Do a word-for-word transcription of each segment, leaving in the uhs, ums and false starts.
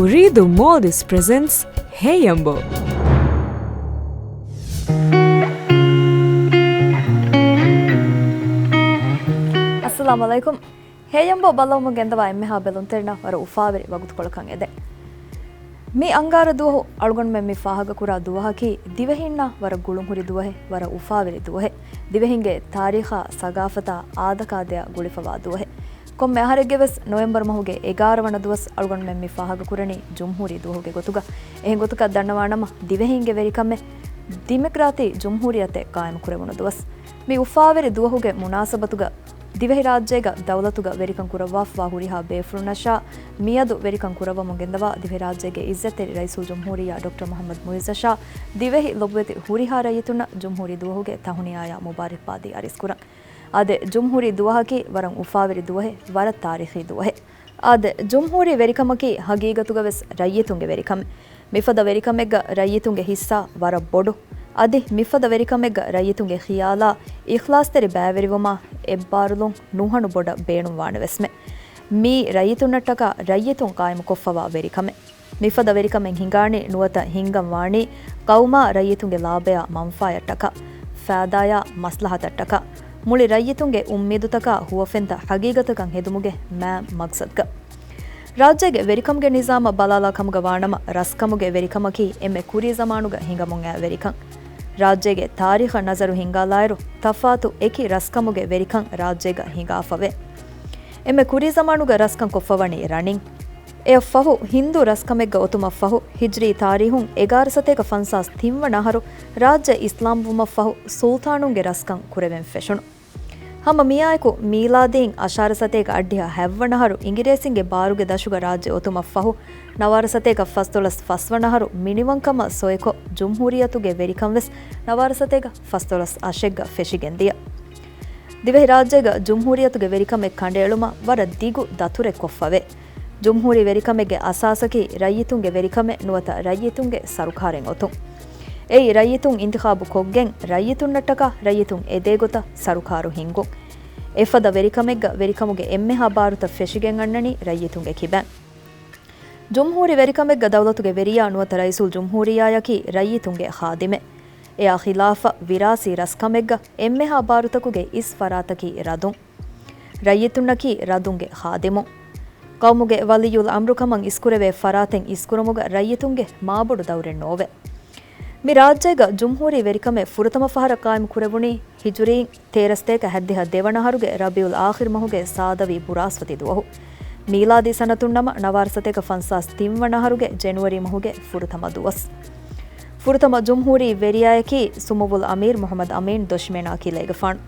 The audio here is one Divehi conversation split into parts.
އުރީދު މޯލްޑިވްސް ޕްރެޒެންޓްސް ހޭޔަނބޯ. އައްސަލާމު ޢަލައިކުމް. ހޭޔަނބޯ ބައްލަވަމުން ގެންދަވާ އެންމެހާ ބެލުންތެރިންނަށް ވަރަށް އުފާވެރި ވަގުތުކޮޅަކަށް އެދެން. މި އަންގާރަ ދުވަހު އަޅުގަނޑުމެން މި ފާހަގަކުރާ ދުވަހަކީ ދިވެހިންނާ ވަރަށް ގުޅުންހުރި ދުވަހެއް، ވަރަށް އުފާވެރި ދުވަހެއް، ދިވެހިންގެ ތާރީޚާ، ސަގާފަތާ، އާދަކާދަޔާ ގުޅިފަވާ ދުވަހެއް. ކޮންމެ އަހަރެއްގެ ވެސް ނޮވެމްބަރު މަހުގެ އެގާރަ ވަނަ ދުވަސް އަޅުގަނޑުމެން މި ފާހަގަކުރަނީ ޖުމްހޫރީ ދުވަހުގެ ގޮތުގަ. އެހެން ގޮތަކަށް ދަންނަވާނަމަ، ދިވެހިންގެ ވެރިކަމެއް، ޑިމޮކްރާތީ ޖުމްހޫރިއްޔަތެއް ޤާއިމުކުރެވުނު ދުވަސް. މި އުފާވެރި ދުވަހުގެ މުނާސަބަތުގަ ދިވެހިރާއްޖޭގަ ދައުލަތުގަ ވެރިކަން ކުރައްވާފަވާ ހުރިހާ ބޭފުޅުންނަށާ، މިއަދު ވެރިކަން ކުރައްވަމުން ގެންދަވާ ދިވެހިރާއްޖޭގެ އިއްޒަތްތެރި ރައީސުލްޖުމްހޫރިއްޔާ ޑޮކްޓަރ މުޙައްމަދު މުޢިއްޒަށާ، ދިވެހި ލޮބުވެތި ހުރިހާ ރައްޔިތުންނަށް ޖުމްހޫރީ ދުވަހުގެ ތަހުނިޔާޔާ މުބާރިކްބާދީ އަރިސްކުރަން. އާދެ، ޖުމްހޫރީ ދުވަހަކީ ވަރަށް އުފާވެރި ދުވަހެއް، ވަރަށް ތާރީޚީ ދުވަހެއް. އާދެ، ޖުމްހޫރީ ވެރިކަމަކީ ހަގީގަތުގަ ވެސް ރައްޔިތުންގެ ވެރިކަމެއް. މިފަދަ ވެރިކަމެއްގަ ރައްޔިތުންގެ ހިއްސާ ވަރަށް ބޮޑު. އަދި މިފަދަ ވެރިކަމެއްގަ ރައްޔިތުންގެ ޚިޔާލާ، އިޚްލާޞްތެރި ބައިވެރިވުމާ އެއްބާރުލުން ނުހަނު ބޮޑަށް ބޭނުންވާނެ ވެސްމެ. މީ ރައްޔިތުންނަށްޓަކާ ރައްޔިތުން ޤާއިމުކޮށްފަވާ ވެރިކަމެއް. މިފަދަ ވެރިކަމެއް ހިނގާނީ ނުވަތަ ހިންގަން ވާނީ ޤައުމާ ރައްޔިތުންގެ ލާބަޔާ މަންފާޔަށްޓަކާ، ފައިދާޔާ މަސްލަހަތަށްޓަކާ، މުޅި ރައްޔިތުންގެ އުއްމީދުތަކާ ހުވަފެންތައް ހަގީގަތަކަށް ހެދުމުގެ މާތް މަގްސަދްގަ. ރާއްޖޭގެ ވެރިކަމުގެ ނިޒާމަށް ބަލާލާ ކަމުގަ ވާނަމަ، ރަސްކަމުގެ ވެރިކަމަކީ އެންމެ ކުރީ ޒަމާނުގަ ހިނގަމުން އައި ވެރިކަން. ރާއްޖޭގެ ތާރީޚަށް ނަޒަރު ހިންގާލާއިރު، ތަފާތު އެކި ރަސްކަމުގެ ވެރިކަން ރާއްޖޭގަ ހިނގާފަވޭ. އެންމެ ކުރީ ޒަމާނުގަ ރަސްކަން ކޮށްފަވަނީ ރަނިން. އެއަށްފަހު، ހިންދޫ ރަސްކަމެއްގަ އޮތުމަށްފަހު، ހިޖްރީ ތާރީހުން އެގާރަ ސަތޭކަ ފަންސާސް ތިން ވަނަ އަހަރު ރާއްޖެ އިސްލާމްވުމަށްފަހު، ސުލްޠާނުންގެ ރަސްކަން ކުރެވެން ފެށުނު. ހަމަ މިއާއެކު، މީލާދީން އަށާރަ ސަތޭކަ އަށްޑިހަ ހަތްވަނަ އަހަރު އިނގިރޭސިންގެ ބާރުގެ ދަށުގަ ރާއްޖެ އޮތުމަށްފަހު، ނަވާރަ ސަތޭކަ ފަސްދޮޅަސް ފަސްވަނަ އަހަރު މިނިވަންކަމަށް ސޮއެކޮށް، ޖުމްހޫރިއްޔަތުގެ ވެރިކަން ވެސް ނަވާރަ ސަތޭކަ ފަސްދޮޅަސް އަށެއްގަ ފެށިގެން ދިޔަ. ދިވެހިރާއްޖޭގަ ޖުމްހޫރިއްޔަތުގެ ވެރިކަމެއް ކަނޑައެޅުމަށް ވަރަށް ދިގު ދަތުރެއް ކޮށްފަވޭ. ޖުމްހޫރީ ވެރިކަމެއްގެ އަސާސަކީ ރައްޔިތުންގެ ވެރިކަމެއް ނުވަތަ ރައްޔިތުންގެ ސަރުކާރެއް އޮތުން. އެއީ ރައްޔިތުން އިންތިޚާބު ކޮށްގެން، ރައްޔިތުންނަށްޓަކާ ރައްޔިތުން އެދޭ ގޮތަށް ސަރުކާރު ހިންގުން. އެފަދަ ވެރިކަމެއްގަ ވެރިކަމުގެ އެންމެހާ ބާރުތައް ފެށިގެން އަންނަނީ ރައްޔިތުންގެ ކިބައިން. ޖުމްހޫރީ ވެރިކަމެއްގަ ދައުލަތުގެ ވެރިޔާ ނުވަތަ ރައީސުލްޖުމްހޫރިއްޔާއަކީ ރައްޔިތުންގެ ޚާދިމެއް. އެއާ ޚިލާފަށް ވިރާސީ ރަސްކަމެއްގަ އެންމެހާ ބާރުތަކުގެ އިސް ފަރާތަކީ ރަދުން. ރައްޔިތުންނަކީ ރަދުންގެ ޚާދިމުން. ޤައުމުގެ ވަލިއްޔުލް އަމްރު ކަމަށް އިސްކުރެވޭ ފަރާތެއް އިސްކުރުމުގަ ރައްޔިތުންގެ މާބޮޑު ދައުރެއް ނޯވޭ. މި ރާއްޖޭގަ ޖުމްހޫރީ ވެރިކަމެއް ފުރަތަމަ ފަހަރަށް ޤާއިމު ކުރެވުނީ ހިޖުރީން ތޭރަ ސަތޭކަ ހަތްދިހަ ދެވަނަ އަހަރުގެ ރަބީޢުލް އާޚިރު މަހުގެ ސާދަވީ ބުރާސްފަތި ދުވަހު. މީލާދީ ސަނަތުން ނަމަ ނަވާރަ ސަތޭކަ ފަންސާސް ތިން ވަނަ އަހަރުގެ ޖެނުއަރީ މަހުގެ ފުރަތަމަ ދުވަސް. ފުރަތަމަ ޖުމްހޫރީ ވެރިޔާއަކީ ސުމުއްވުލް އަމީރު މުޙައްމަދު އަމީން ދޮށިމޭނާ ކިލޭގެފާނު.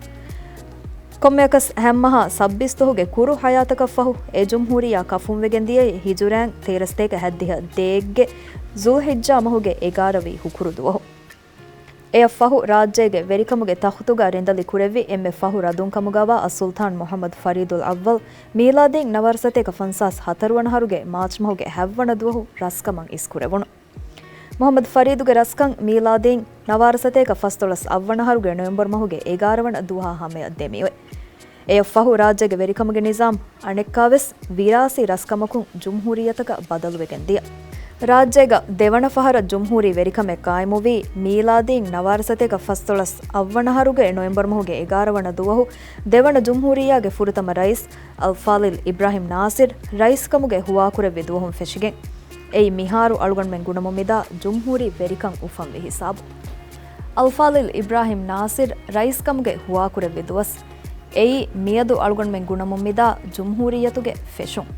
ކޮންމެއަކަސް ހަތް މަހާ ސައްބީސް ދުވަހުގެ ކުރު ޙަޔާތަކަށްފަހު އެ ޖުމްހޫރިއްޔާ ކަފުންވެގެން ދިޔައީ ހިޖުރައިން ތޭރަ ސަތޭކަ ހަތްދިހަ ދޭއްގެ ޒުލްޙިއްޖާ މަހުގެ އެގާރަވީ ހުކުރު ދުވަހު. އެއަށްފަހު ރާއްޖޭގެ ވެރިކަމުގެ ތަޚްތުގަ ރިނދަލި ކުރެއްވި އެންމެ ފަހު ރަދުން ކަމުގަވާ އައްސުލްޠާން މުޙައްމަދު ފަރީދުލް އައްވަލް މީލާދީން ނަވާރަ ސަތޭކަ ފަންސާސް ހަތަރު ވަނަ އަހަރުގެ މާޗް މަހުގެ ހަތް ވަނަ ދުވަހު ރަސްކަމަށް އިސްކުރެވުނު. މުޙައްމަދު ފަރީދުގެ ރަސްކަން މީލާދީން ނަވާރަ ސަތޭކަ ފަސްދޮޅަސް އަށް ވަނަ އަހަރުގެ ނޮވެމްބަރު މަހުގެ އެގާރަ ވަނަ ދުވަހާ ހަމަޔަށް ދެމިއޮތް. އެއަށްފަހު ރާއްޖޭގެ ވެރިކަމުގެ ނިޒާމް އަނެއްކާވެސް ވިރާސީ ރަސްކަމަކުން ޖުމްހޫރިއްޔަތަކަށް ބަދަލުވެގެން ދިޔަ. ރާއްޖޭގަ ދެވަނަ ފަހަރަށް ޖުމްހޫރީ ވެރިކަމެއް ޤާއިމުވީ މީލާދީން ނަވާރަ ސަތޭކަ ފަސްދޮޅަސް އަށް ވަނަ އަހަރުގެ ނޮވެމްބަރު މަހުގެ އެގާރަ ވަނަ ދުވަހު ދެވަނަ ޖުމްހޫރިއްޔާގެ ފުރަތަމަ ރައީސް އަލްފާޟިލް އިބްރާހިމް ނާޞިރް ރައީސްކަމުގެ ހުވާކުރެއްވި ދުވަހުން ފެށިގެން. އެއީ މިހާރު އަޅުގަނޑުމެން ގުނަމުން މިދާ ޖުމްހޫރީ ވެރިކަން އުފަންވި ހިސާބު. އަލްފާޟިލް އިބްރާހިމް ނާޞިރް ރައީސްކަމުގެ ހުވާކުރެއްވި ދުވަސް. އެއީ މިއަދު އަޅުގަނޑުމެން ގުނަމުން މިދާ ޖުމްހޫރިއްޔަތުގެ ފެށުން.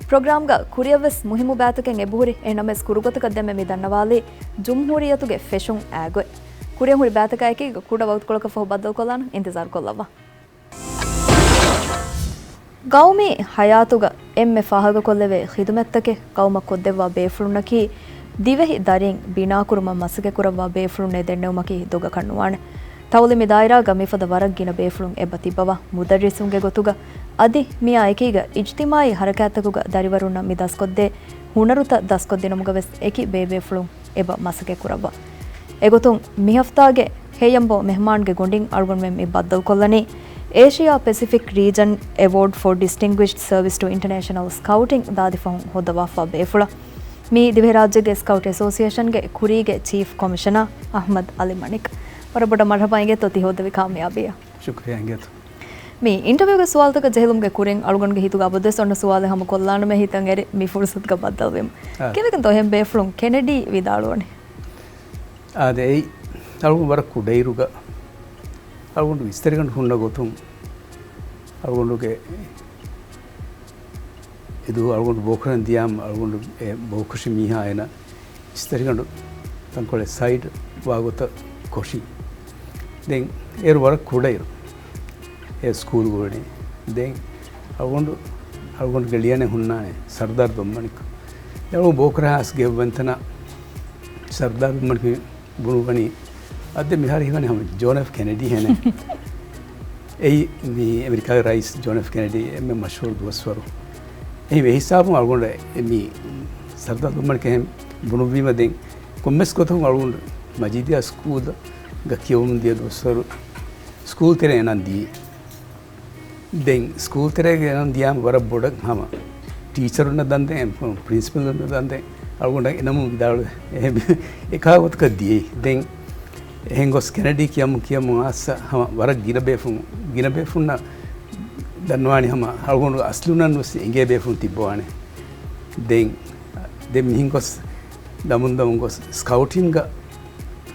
ޕްރޮގްރާމްގަ ކުރިއަށްވެސް މުހިއްމު ބައިތަކެއް އެބަހުރި، އެހެންނަމަވެސް ކުރުގޮތަކަށް ދެންމެ މި ދަންނަވާލީ ޖުމްހޫރިއްޔަތުގެ ފެށުން އާގޮތް. ކުރިއަށް ހުރި ބައިތަކާއެކީގަ ކުޑަ ވަގުތުކޮޅަކަށް ފަހު ބައްދަލުކޮށްލާނަން، އިންތިޒާރު ކޮށްލައްވާ. ގައުމީ ހަޔާތުގަ އެންމެ ފާހަގަކޮށްލެވޭ ޚިދުމަތްތަކެއް ގައުމަށް ކޮށްދެއްވާ ބޭފުޅުންނަކީ، ދިވެހި ދަރީން ބިނާކުރުމަށް މަސައްކަތްކުރައްވާ ބޭފުޅުންނޭ ދެންނެވުމަކީ ދޮގަކަށް ނުވާނެ. ތައުލީމީ ދާއިރާގަ މިފަދަ ވަރަށް ގިނަ ބޭފުޅުން އެބަ ތިއްބަވާ، މުދައްރިސުންގެ ގޮތުގަ، އަދި މިއާ އެކީގަ އިޖްތިމާޢީ ޙަރަކާތްތަކުގަ ދަރިވަރުންނަށް މި ދަސްކޮށްދޭ ހުނަރުތައް ދަސްކޮށްދިނުމުގަ ވެސް އެކި ބޭބޭފުޅުން އެބަ މަސައްކަތްކުރައްވާ. އެގޮތުން މިހަފްތާގެ ހޭޔަނބޯ މެހްމާންގެ ގޮނޑިން އަޅުގަނޑުމެން މި ބައްދަލުކޮށްލަނީ، އޭޝިއާ ޕެސިފިކް ރީޖަން އެވޯޑް ފޯ ޑިސްޓިންގުއިޝްޑް ސަރވިސް ޓު އިންޓަރނޭޝަނަލް ސްކައުޓިން ދާދި ފަހުން ހޯއްދަވާފާ ބޭފުޅަށް. މީ ދިވެހިރާއްޖޭގެ ސްކައުޓް އެސޯސިއޭޝަންގެ ކުރީގެ ޗީފް ކޮމިޝަނަރ އަޙްމަދު އަލީ މަނިކް. ވަރަށް ބޮޑަށް މަރްޙަބާ އިނގޭތޯ ތި ހޯއްދެވި ކާމިޔާބީއަށް. ޝުކުރިއްޔާ އިނގޭތޯ. މި އިންޓަވިއުގެ ސުވާލުތަކަށް ޖެހިލުމުގެ ކުރިން އަޅުގަނޑުގެ ހިތުގަ އަބަދުވެސް އޮންނަ ސުވާލެއް ހަމަ ކޮށްލާނަމޭ ހިތަށް އެރި މި ފުރުސަތުގަ ބައްދަލުވީމަ. އާ. ކިވެގެންތޯ އެހެން ބޭފުޅުން ކެނެޑީ ވިދާޅުވަނީ؟ އާދެ، އެއީ އަޅުގަނޑު ވަރަށް ކުޑައިރުގަ އަޅުގަނޑު އިސްތަށިގަނޑު ހުންނަ ގޮތުން އަޅުގަނޑުގެ އެދުވަހު އަޅުގަނޑު ބޯކުރަން ދިޔާމަ އަޅުގަނޑު އެ ބޯކުށި މީހާ އޭނަ އިސްތަށިގަނޑު ތަންކޮޅެއް ސައިޑް ވާގޮތަށް ކޮށި. ދެން އޭރު ވަރަށް ކުޑައިރު އޭރު ސްކޫލް ގުޅުނީ. ދެން އަޅުގަނޑު، އަޅުގަނޑުގެ ޅިޔަނެއް ހުންނާނެ ސަރުދާރު ދޮންމަނިކު. ދެން އަޅުގަނޑު ބޯކުރާ އައިސް ގެއަށްވަންތަނާ ސަރުދާރު ދޮންމަނިކު ބުނުވަނީ، އަދި މިހާރު ހީވަނީ ހަމަ ޖޯން އެފް ކެނެޑީ ހެނެއް. އެއީ މި އެމެރިކާގެ ރައީސް ޖޯން އެފް ކެނެޑީ އެންމެ މަޝްހޫރު ދުވަސްވަރު. އެހި އެ ހިސާބުން އަޅުގަނޑަށް މި ސަރުދާރު ދޮންމަނިކު އެހެން ބުނުއްވީމަ ދެން ކޮންމެސް ގޮތަކުން އަޅުގަނޑު މަޖީދިއާ ސްކޫލްގަ ކިޔަވަމުން ދިޔަ ދުވަސްވަރު ސްކޫލް ތެރެއަށް އެނާން ދިޔަ. ދެން ސްކޫލް ތެރޭގަ އެނާން ދިޔާމަ ވަރަށް ބޮޑަށް ހަމަ ޓީޗަރުންނަށް ދަންދެން، ޕްރިންސިޕަލުންނަށް ދަންދެން އަޅުގަނޑަށް އެނަމުން ވިދާޅުވެ. އެހެން އެކާ ގޮތަކަށް ދިޔައީ. ދެން އެހެން ގޮސް ކެނެޑީ ކިޔަމުން ކިޔަމުން އާސް ހަމަ ވަރަށް ގިނަ ބޭފުން، ގިނަ ބޭފުންނަށް ދަންނަވާނީ ހަމަ އަޅުގަނޑު އަސްލުންނަށް ވެސް އެނގޭ ބޭފުން ތިއްބަވާނެ. ދެން، ދެން މިހެން ގޮސް ދަމުން ދަމުން ގޮސް ސްކައުޓިންގ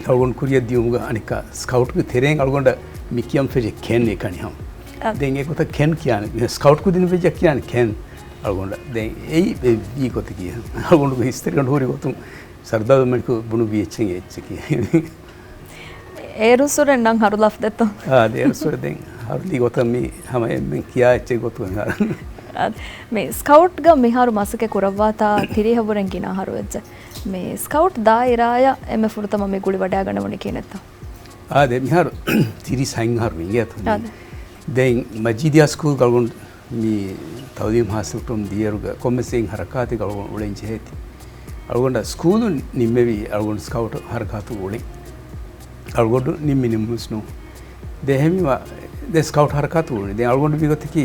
އަޅުގަނޑު ކުރިއަށް ދިޔުމުގަ އަނެއްކާ ސްކައުޓްގެ ތެރެއިން އަޅުގަނޑަށް މި ކިޔަން ފެށޭ ކެން އެކަނި ހަމަ. އަ. ދެން އެގޮތަށް ކެން ކިޔާނެ. ސްކައުޓް ކުދިން ވެއްޖެ ކިޔާނެ ކެން އަޅުގަނޑަށް. ދެން އެއީ ވީ ގޮތަކީ. އަޅުގަނޑުގެ ހިސްތަރިގަނޑު ހުރި ގޮތުން ސަރުދާރު ދޮންމަނިކު ބުނުއްވީ އެއްޗެއް އެއްޗަކީ. އޭރުންސުރެ ނަން ހަރުލާފަ ދެއްތޯ؟ އާ، އޭރުންސުރެ ދެން ހަރުލީ ގޮތަށް މި ހަމަ އެންމެން ކިޔާ އެއްޗެއް ގޮތުގަ ހަރު. އާ، މި ސްކައުޓްގަ މިހާރު މަސައްކަތް ކުރައްވާތާ ތިރީހަށް ވުރެން ގިނަ އަހަރު ވެއްޖެ. މި ސްކައުޓް ދާއިރާއަށް އެންމެ ފުރަތަމަ މި ގުޅިވަޑައިގަނެވުނީ ކިހިނެއްތޯ؟ އާދެ، މިހާރު ތިރީސް ހަތް އަހަރު ވިނގޭތޯ. އާދެ. ދެން މަޖީދިއާ ސްކޫލްގަ އަޅުގަނޑު މި ތައުލީމް ހާސިލްކުރަމުން ދިޔައިރުގަ ކޮންމެސް އެއް ހަރަކާތެއް އަޅުގަނޑު އުޅެން ޖެހޭތީ. އަޅުގަނޑަށް ސްކޫލު ނިންމެވި އަޅުގަނޑު ސްކައުޓް ހަރަކާތު އުޅެން. އަޅުގަނޑު ނިންމި ނިންމުންވެސް ނޫން. ދެން އެހެންވީމަ، ދެން ސްކައުޓް ހަރަކާތު އުޅުނީ. ދެން އަޅުގަނޑު މިގޮތަކީ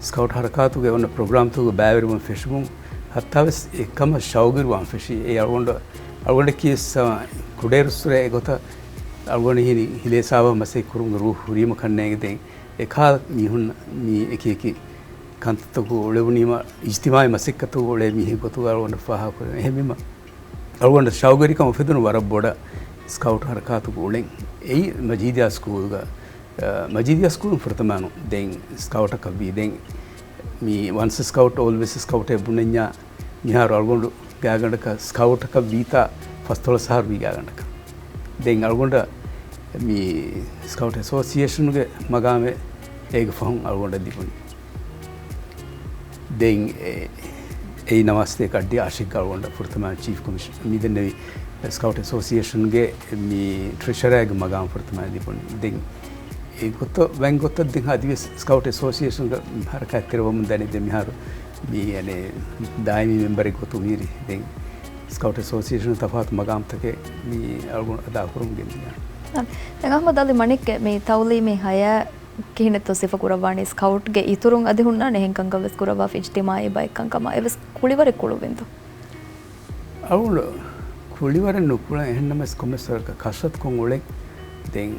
ސްކައުޓް ހަރަކާތުގެ އޮންނަ ޕްރޮގްރާމްތަކުގެ ބައިވެރިވުން ފެށުމުން ހައްތާވެސް އެކަމަށް ޝައުގުވެރިވާން ފެށީ. އެ އަޅުގަނޑު، އަޅުގަނޑަކީ ވެސް، އަ، ކުޑައިރުއްސުރެ އެގޮތަށް އަޅުގަނޑު ހިނި ހިލޭ ސާބަ މަސައްކަތް ކުރުމުގެ ރޫހު ހުރީމަ ކަންނޭނގެ ދެން އެކާ މީހުން މީ އެކި އެކި ކަންތައްތަކު އުޅެވުނީމަ، އިޖްތިމާޢީ މަސައްކަތު އުޅޭ މީހެއް ގޮތުގަ އަޅުގަނޑަށް ފާހަގަކުރެވެން. އެހެންވީމަ، އަޅުގަނޑަށް ޝައުގުވެރިކަން އުފެދުނު ވަރަށް ބޮޑަށް ސްކައުޓް ހަރަކާތުގަ އުޅެން. އެއީ މަޖީދިއާ ސްކޫލްގަ، އަ، މަޖީދިއާ ސްކޫލުން ފުރަތަމަ ނޫން. ދެން ސްކައުޓަކަށް ވީ. ދެން މި ވަންސް ސްކައުޓް އޯލްވޭސް ސްކައުޓޭ ބުނަންޏާ މިހާރު އަޅުގަނޑު ގާގަނޑަކަށް ސްކައުޓަކަށް ވީތާ ފަސްދޮޅަސް އަހަރު ވީ ގާގަނޑަކަށް. ދެން އަޅުގަނޑަށް މި ސްކައުޓް އެސޯސިއޭޝަނުގެ މަގާމެއް އޭގެ ފަހުން އަޅުގަނޑަށް ލިބުނީ. ދެން އެ، އެއީ ނަވާސްތޭކަ އައްޑި އާޝިގް އަޅުގަނޑަށް ފުރަތަމަ ޗީފް ކޮމިޝަނަރ މި ދެންނެވި ސްކައުޓް އެސޯސިއޭޝަންގެ މި ޓްރެޝަރާގެ މަގާމް ފުރަތަމަ ލިބުނީ. ދެން އެ ގޮތަށް ވަން ގޮތަށް ދެން އަދިވެސް ސްކައުޓް އެސޯސިއޭޝަންގެ ހަރަކާތްތެރިވަމުން ދަނީ. ދެން މިހާރު މި އަނެއް ދާއިމީ މެމްބަރެއް ގޮތުން މިހިރީ. ދެން ސްކައުޓް އެސޯސިއޭޝަން ތަފާތު މަގާމްތަކެއް މި އަޅުގަނޑު އަދާކުރަމުން ގެންދިޔަ. ދެން އަޙްމަދު އަލީ މަނިކްގެ މި ތައުލީމީ ހަޔާތް ކިހިނެއްތޯ ސިފަ ކުރައްވާނީ؟ ސްކައުޓްގެ އިތުރުން އަދި ހުންނާނެ އެހެން ކަންކަން ވެސް ކުރައްވާފަ އިޖްތިމާޢީ ބައެއް ކަންކަމާ އެވެސް ކުޅިވަރެއް ކުޅުވިންތޯ؟ އަޅުގަނޑު ކުޅިވަރެއް ނުކުޅެން، އެހެންނަމަވެސް ކޮންމެސް ވަރަކަށް ކަސްރަތުކޮށް އުޅެން. ދެން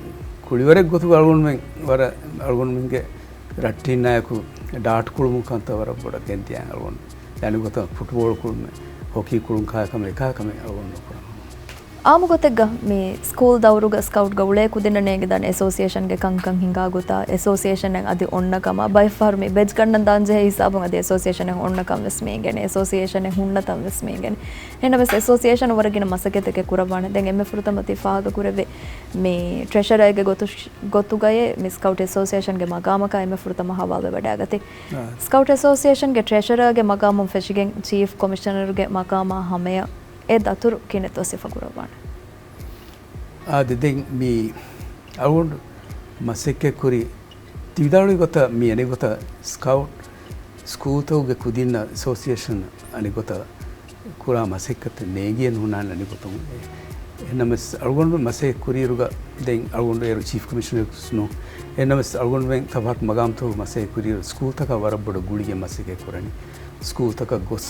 ކުޅިވަރެއް ގޮތުގަ އަޅުގަނޑުމެން ވަރަށް އަޅުގަނޑުމެންގެ ރައްޓެހިންނާއެކު ޑާޓް ކުޅުމުން ކަންތައް ވަރަށް ބޮޑަށް ގެންދިޔަ އަޅުގަނޑު. އަނެއް ގޮތަށް ފުޓްބޯޅަ ކުޅުމެއް، ހޮކީ ކުޅުން ކާކަމެއް އެކާ ކަމެއް އަޅުގަނޑު ނުކުރަން. އާއްމު ގޮތެއްގަ މި ސްކޫލް ދައުރުގަ ސްކައުޓްގަ އުޅޭ ކުދިންނަށް ނޭނގިދާނެ އެސޯސިއޭޝަންގެ ކަންކަން ހިނގާ ގޮތާ، އެސޯސިއޭޝަނެއް އަދި އޮންނަ ކަމާ، ބައެއްފަހަރު މި ބެޖް ގަންނަން ދާން ޖެހޭ ހިސާބުން އަދި އެސޯސިއޭޝަނެއް އޮންނަ ކަން ވެސް މި އިނގޭނެ، އެސޯސިއޭޝަނެއް ހުންނަ ތަން ވެސް މި އިނގޭނެ. އެހެންނަމަވެސް އެސޯސިއޭޝަނުން ވަރަށް ގިނަ މަސައްކަތްތަކެއް ކުރައްވާނެ. ދެން އެންމެ ފުރަތަމަ ތި ފާހަގަކުރެއްވި މި ޓްރެޝަރަރގެ ގޮތު، ގޮތުގައޭ މި ސްކައުޓް އެސޯސިއޭޝަންގެ މަގާމަކާ އެންމެ ފުރަތަމަ ހަވާލުވެވަޑައިގަތީ. އާ. ސްކައުޓް އެސޯސިއޭޝަންގެ ޓްރެޝަރަރގެ މަގާމުން ފެށިގެން ޗީފް ކޮމިޝަނަރުގެ މަގާމާ ހަމަޔަށް އެ ދަތުރު ކިހިނެއްތޯ ސިފަ ކުރައްވާނެ؟ އާދެ، ދެން މި އަޅުގަނޑު މަސައްކަތް ކުރި ތި ވިދާޅުވި ގޮތަށް މި އަނެއް ގޮތަށް ސްކައުޓް ސްކޫލްތަކުގެ ކުދިންނަށް އެސޯސިއޭޝަން އަނެއް ގޮތަށް ކުރާ މަސައްކަތެއް ނޭނގިއެއް ނުހުންނާނެ އަނެއް ގޮތުން. އެ، އެހެންނަމަވެސް އަޅުގަނޑު މަސައްކަތް ކުރިއިރުގަ ދެން އަޅުގަނޑު އޭރު ޗީފް ކޮމިޝަނަރެއް ނޫން. އެހެންނަމަވެސް އަޅުގަނޑުމެން ތަފާތު މަގާމްތަކުގަ މަސައްކަތް ކުރިއިރު ސްކޫލްތަކަށް ވަރަށް ބޮޑަށް ގުޅިގެން މަސައްކަތް ކުރަނީ. ސްކޫލްތަކަށް ގޮސް،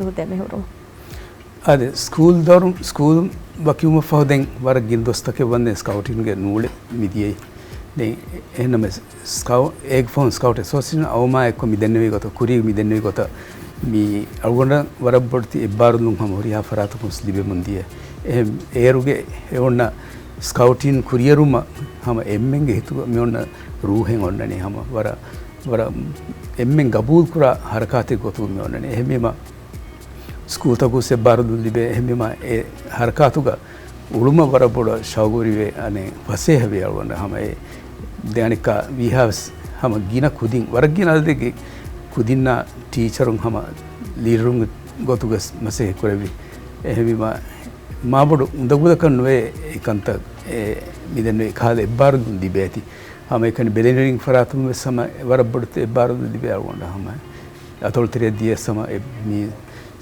މަދު ދެމިހުރު. އާދެ، ސްކޫލް ދައުރު، ސްކޫލް ވަކިވުމަށް ފަހު ދެން ވަރަށް ގިނަ ދުވަސްތަކެއް ވަންދެން ސްކައުޓިންގެ ނޫޅެ މިދިޔައީ. ދެން އެހެންނަމަ ސްކައު-، އޭގެ ފަހުން ސްކައުޓް އެސޯސިއޭޝަން އައުމާ އެއްކޮށް މި ދެންނެވި ގޮތަށް، ކުރީގަ މި ދެންނެވި ގޮތަށް، މި އަޅުގަނޑަށް ވަރަށް ބޮޑެތި އެއްބާރުލުން ހަމަ ހުރިހާ ފަރާތަކުން ލިބެމުން ދިޔަ. އެހެން އޭރުގެ އެ އޮންނަ ސްކައުޓިން ކުރިއެރުމަށް ހަމަ އެންމެންގެ ހިތުގަ މި އޮންނަ ރޫހެއް އޮންނަނީ ހަމަ ވަރަށް، ވަރަށް އެންމެން ގަބޫލު ކުރާ ހަރަކާތެއް ގޮތުގަ މި އޮންނަނީ. އެހެންވީމަ، ސްކޫލްތަކު ސެއްބާރުލުން ލިބޭ. އެހެންވީމަ، އެ ހަރަކާތުގަ އުޅުމަށް ވަރަށް ބޮޑަށް ޝައުގުވެރިވޭ، އަނެއް ފަސޭހަވޭ އަޅުގަނޑަށް. ހަމަ އެ ދެ އަނެއްކާ ވީހާވެސް ހަމަ ގިނަ ކުދިން، ވަރަށް ގިނަ އަދަދެއްގެ ކުދިންނާ ޓީޗަރުން ހަމަ ލީޑަރުންގެ ގޮތުގަ މަސައްކަތް ކުރެއްވި. އެހެންވީމަ، މާބޮޑު އުނދަގުލަކަށް ނުވޭ އެ ކަންތައް، އެ މިދެންނެވި ކަހަލަ އެއްބާރުލުން ލިބޭތީ. ހަމައެކަނި ބެލެނިވެރިން ފަރާތުން ވެސް ހަމަ ވަރަށް ބޮޑު އެއްބާރުލުން ލިބޭ އަޅުގަނޑަށް ހަމަ. އަތޮޅުތެރެއަށް ދިޔަސް ހަމަ އެ މި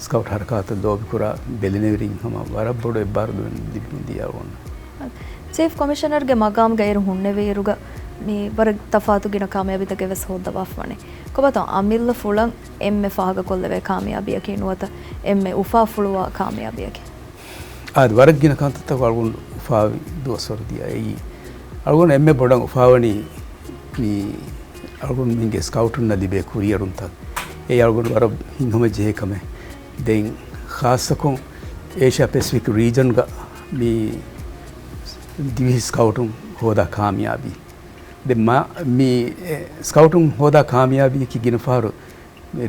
ސްކައުޓް ހަރަކާތަށް ލޯބިކުރާ ބެލެނިވެރިން ހަމަ ވަރަށް ބޮޑު އެއްބާރުލުން ލިބުން ދިޔަ އަޅުގަނޑަށް. ޗީފް ކޮމިޝަނަރުގެ މަގާމްގައި އޭރު ހުންނެވިއިރުގަ މި ވަރަށް ތަފާތު ގިނަ ކާމިޔާބީތަކެއް ވެސް ހޯއްދަވާފަވަނީ. ކޮބާތޯ އަމިއްލަ ފުޅަށް އެންމެ ފާހަގަކޮށްލެވޭ ކާމިޔާބީއަކީ ނުވަތަ އެންމެ އުފާ ފުޅުވާ ކާމިޔާބީއަކީ؟ އާދެ، ވަރަށް ގިނަ ކަންތައްތަކުން އަޅުގަނޑު އުފާވި ދުވަސްވަރު ދިޔަ. އެއީ އަޅުގަނޑު އެންމެ ބޮޑަށް އުފާވަނީ މި އަޅުގަނޑުމެންގެ ސްކައުޓުންނަށް ލިބޭ ކުރިއެރުންތައް. އެއީ އަޅުގަނޑު ވަރަށް ހިތްހަމަޖެހޭ ކަމެއް. ދެން ޚާއްޞަކޮށް އޭޝިއާ ޕެސިފިކް ރީޖަންގަ މި ދިވެހި ސްކައުޓުން ހޯދާ ކާމިޔާބީ. ދެން މާ-، މި، އެ، ސްކައުޓުން ހޯދާ ކާމިޔާބީއަކީ ގިނަ ފަހަރު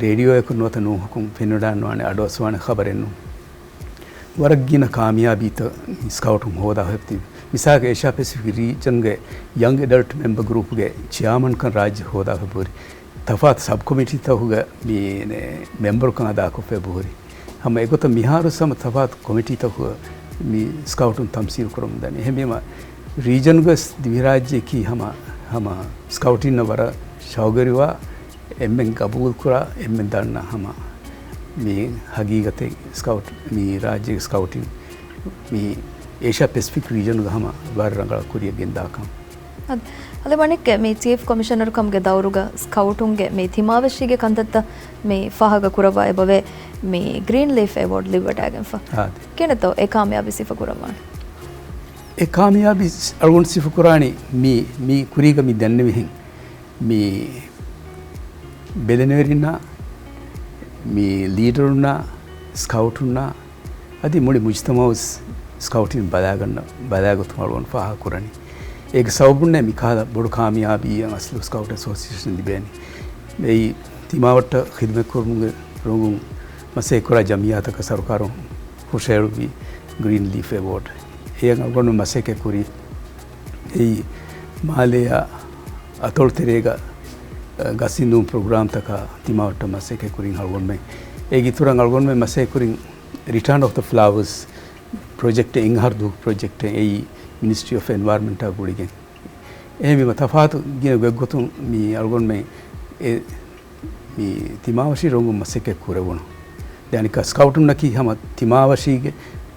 ރޭޑިއޯއަކުން ނުވަތަ ނޫހަކުން ފެނިވަޑައިގަންނަވާނެ، އަޑުއައްސަވާނެ ޚަބަރެއް ނޫން. ވަރަށް ގިނަ ކާމިޔާބީތައް ސްކައުޓުން ހޯދާފައި ތިބި. މިސާލަކަށް އޭޝިއާ ޕެސިފިކް ރީޖަންގެ ޔަންގް އެޑަލްޓް މެމްބަރ ގްރޫޕްގެ ޗެއާމަންކަން ރާއްޖެ ހޯދާފަ ހުރި. ތަފާތު ސަބް ކޮމިޓީތަކުގެ މި މެމްބަރުކަން އަދާކޮށްފައި ހުރި. ހަމަ އެގޮތަށް މިހާރު ހަމަ ތަފާތު ކޮމިޓީތަކުގަ މި ސްކައުޓުން ތަމްސީލު ކުރަމުން ދަނީ. އެހެންވީމަ ރީޖަންގަސް ދިވެހިރާއްޖެއަކީ ހަމަ، ހަމަ ސްކައުޓިންނަށް ވަރަށް ޝައުގުވެރިވާ، އެންމެން ގަބޫލުކުރާ، އެންމެން ދަންނަ ހަމަ މި ހަގީގަތެއް ސްކައުޓް، މި ރާއްޖޭގެ ސްކައުޓިން މި އޭޝިއާ ޕެސިފިކް ރީޖަނުގަ ހަމަ ވަރަށް ރަނގަޅަށް ކުރިއަށް ގެންދާކަން. އަދި، އަލި މަނިކްގެ މި ޗީފް ކޮމިޝަނަރު ކަމުގެ ދައުރުގަ ސްކައުޓުންގެ މި ތިމާވެށީގެ ކަންތައްތައް މި ފާހަގަ ކުރައްވާ އެބަވޭ މި ގްރީން ލީފް އެވޯޑް ލިބިވަޑައިގެންފަ. އާދެ. ކިހިނެއްތޯ އެ ކާމިޔާބީ ސިފަ ކުރައްވާނެ؟ އެ ކާމިޔާބީ އަޅުގަނޑު ސިފަ ކުރާނީ މި، މި ކުރީގަ މި ދެންނެވިހެން މި ބެލެނިވެރިންނާ، މި ލީޑަރުންނާ، ސްކައުޓުންނާ، އަދި މުޅި މުޖްތަމައު ސް-، ސްކައުޓިން ބަލާގަންނަ، ބަލާގޮތުން އަޅުގަނޑު ފާހަގަ ކުރަނީ. އޭގެ ސަބަބުންނޭ މިކަހަލަ ބޮޑު ކާމިޔާބީއެއް އަސްލު ސްކައުޓް އެސޯސިއޭޝަން ލިބޭނީ. އެއީ ތިމާވަށްޓަށް ޚިދުމަތް ކުރުމުގެ ރޮނގުން މަސައްކަތްކުރާ ޖަމިއްޔާތަކަށް ސަރުކާރުން ހުށަހެޅުއްވި ގްރީން ލީފް އެވޯޑް. އެއަށް އަޅުގަނޑު މަސައްކަތްކުރީ އެއީ މާލޭއާ އަތޮޅު ތެރޭގަ، އަ، ގަސް އިންދުން ޕްރޮގްރާމްތަކާ ތިމާވައްޓަށް މަސައްކަތްކުރިން އަޅުގަނޑުމެން. އޭގެ އިތުރަށް އަޅުގަނޑުމެން މަސައްކަތްކުރިން ރިޓާން އޮފް ދަ ފްލަވަރސް ޕްރޮޖެކްޓެއް، އެއް އަހަރު ދުވަހު ޕްރޮޖެކްޓެއް، އެއީ މިނިސްޓްރީ އޮފް އެންވަޔަރަންމަންޓާ ގުޅިގެން. އެހެންވީމަ ތަފާތު ގިނަ ގޮތްގޮތުން މި އަޅުގަނޑުމެން އެ މި ތިމާވަށީ ރޮނގުން މަސައްކަތް ކުރެވުނު. ދެން އަނެއްކާ ސްކައުޓުންނަކީ ހަމަ ތިމާވަށީގެ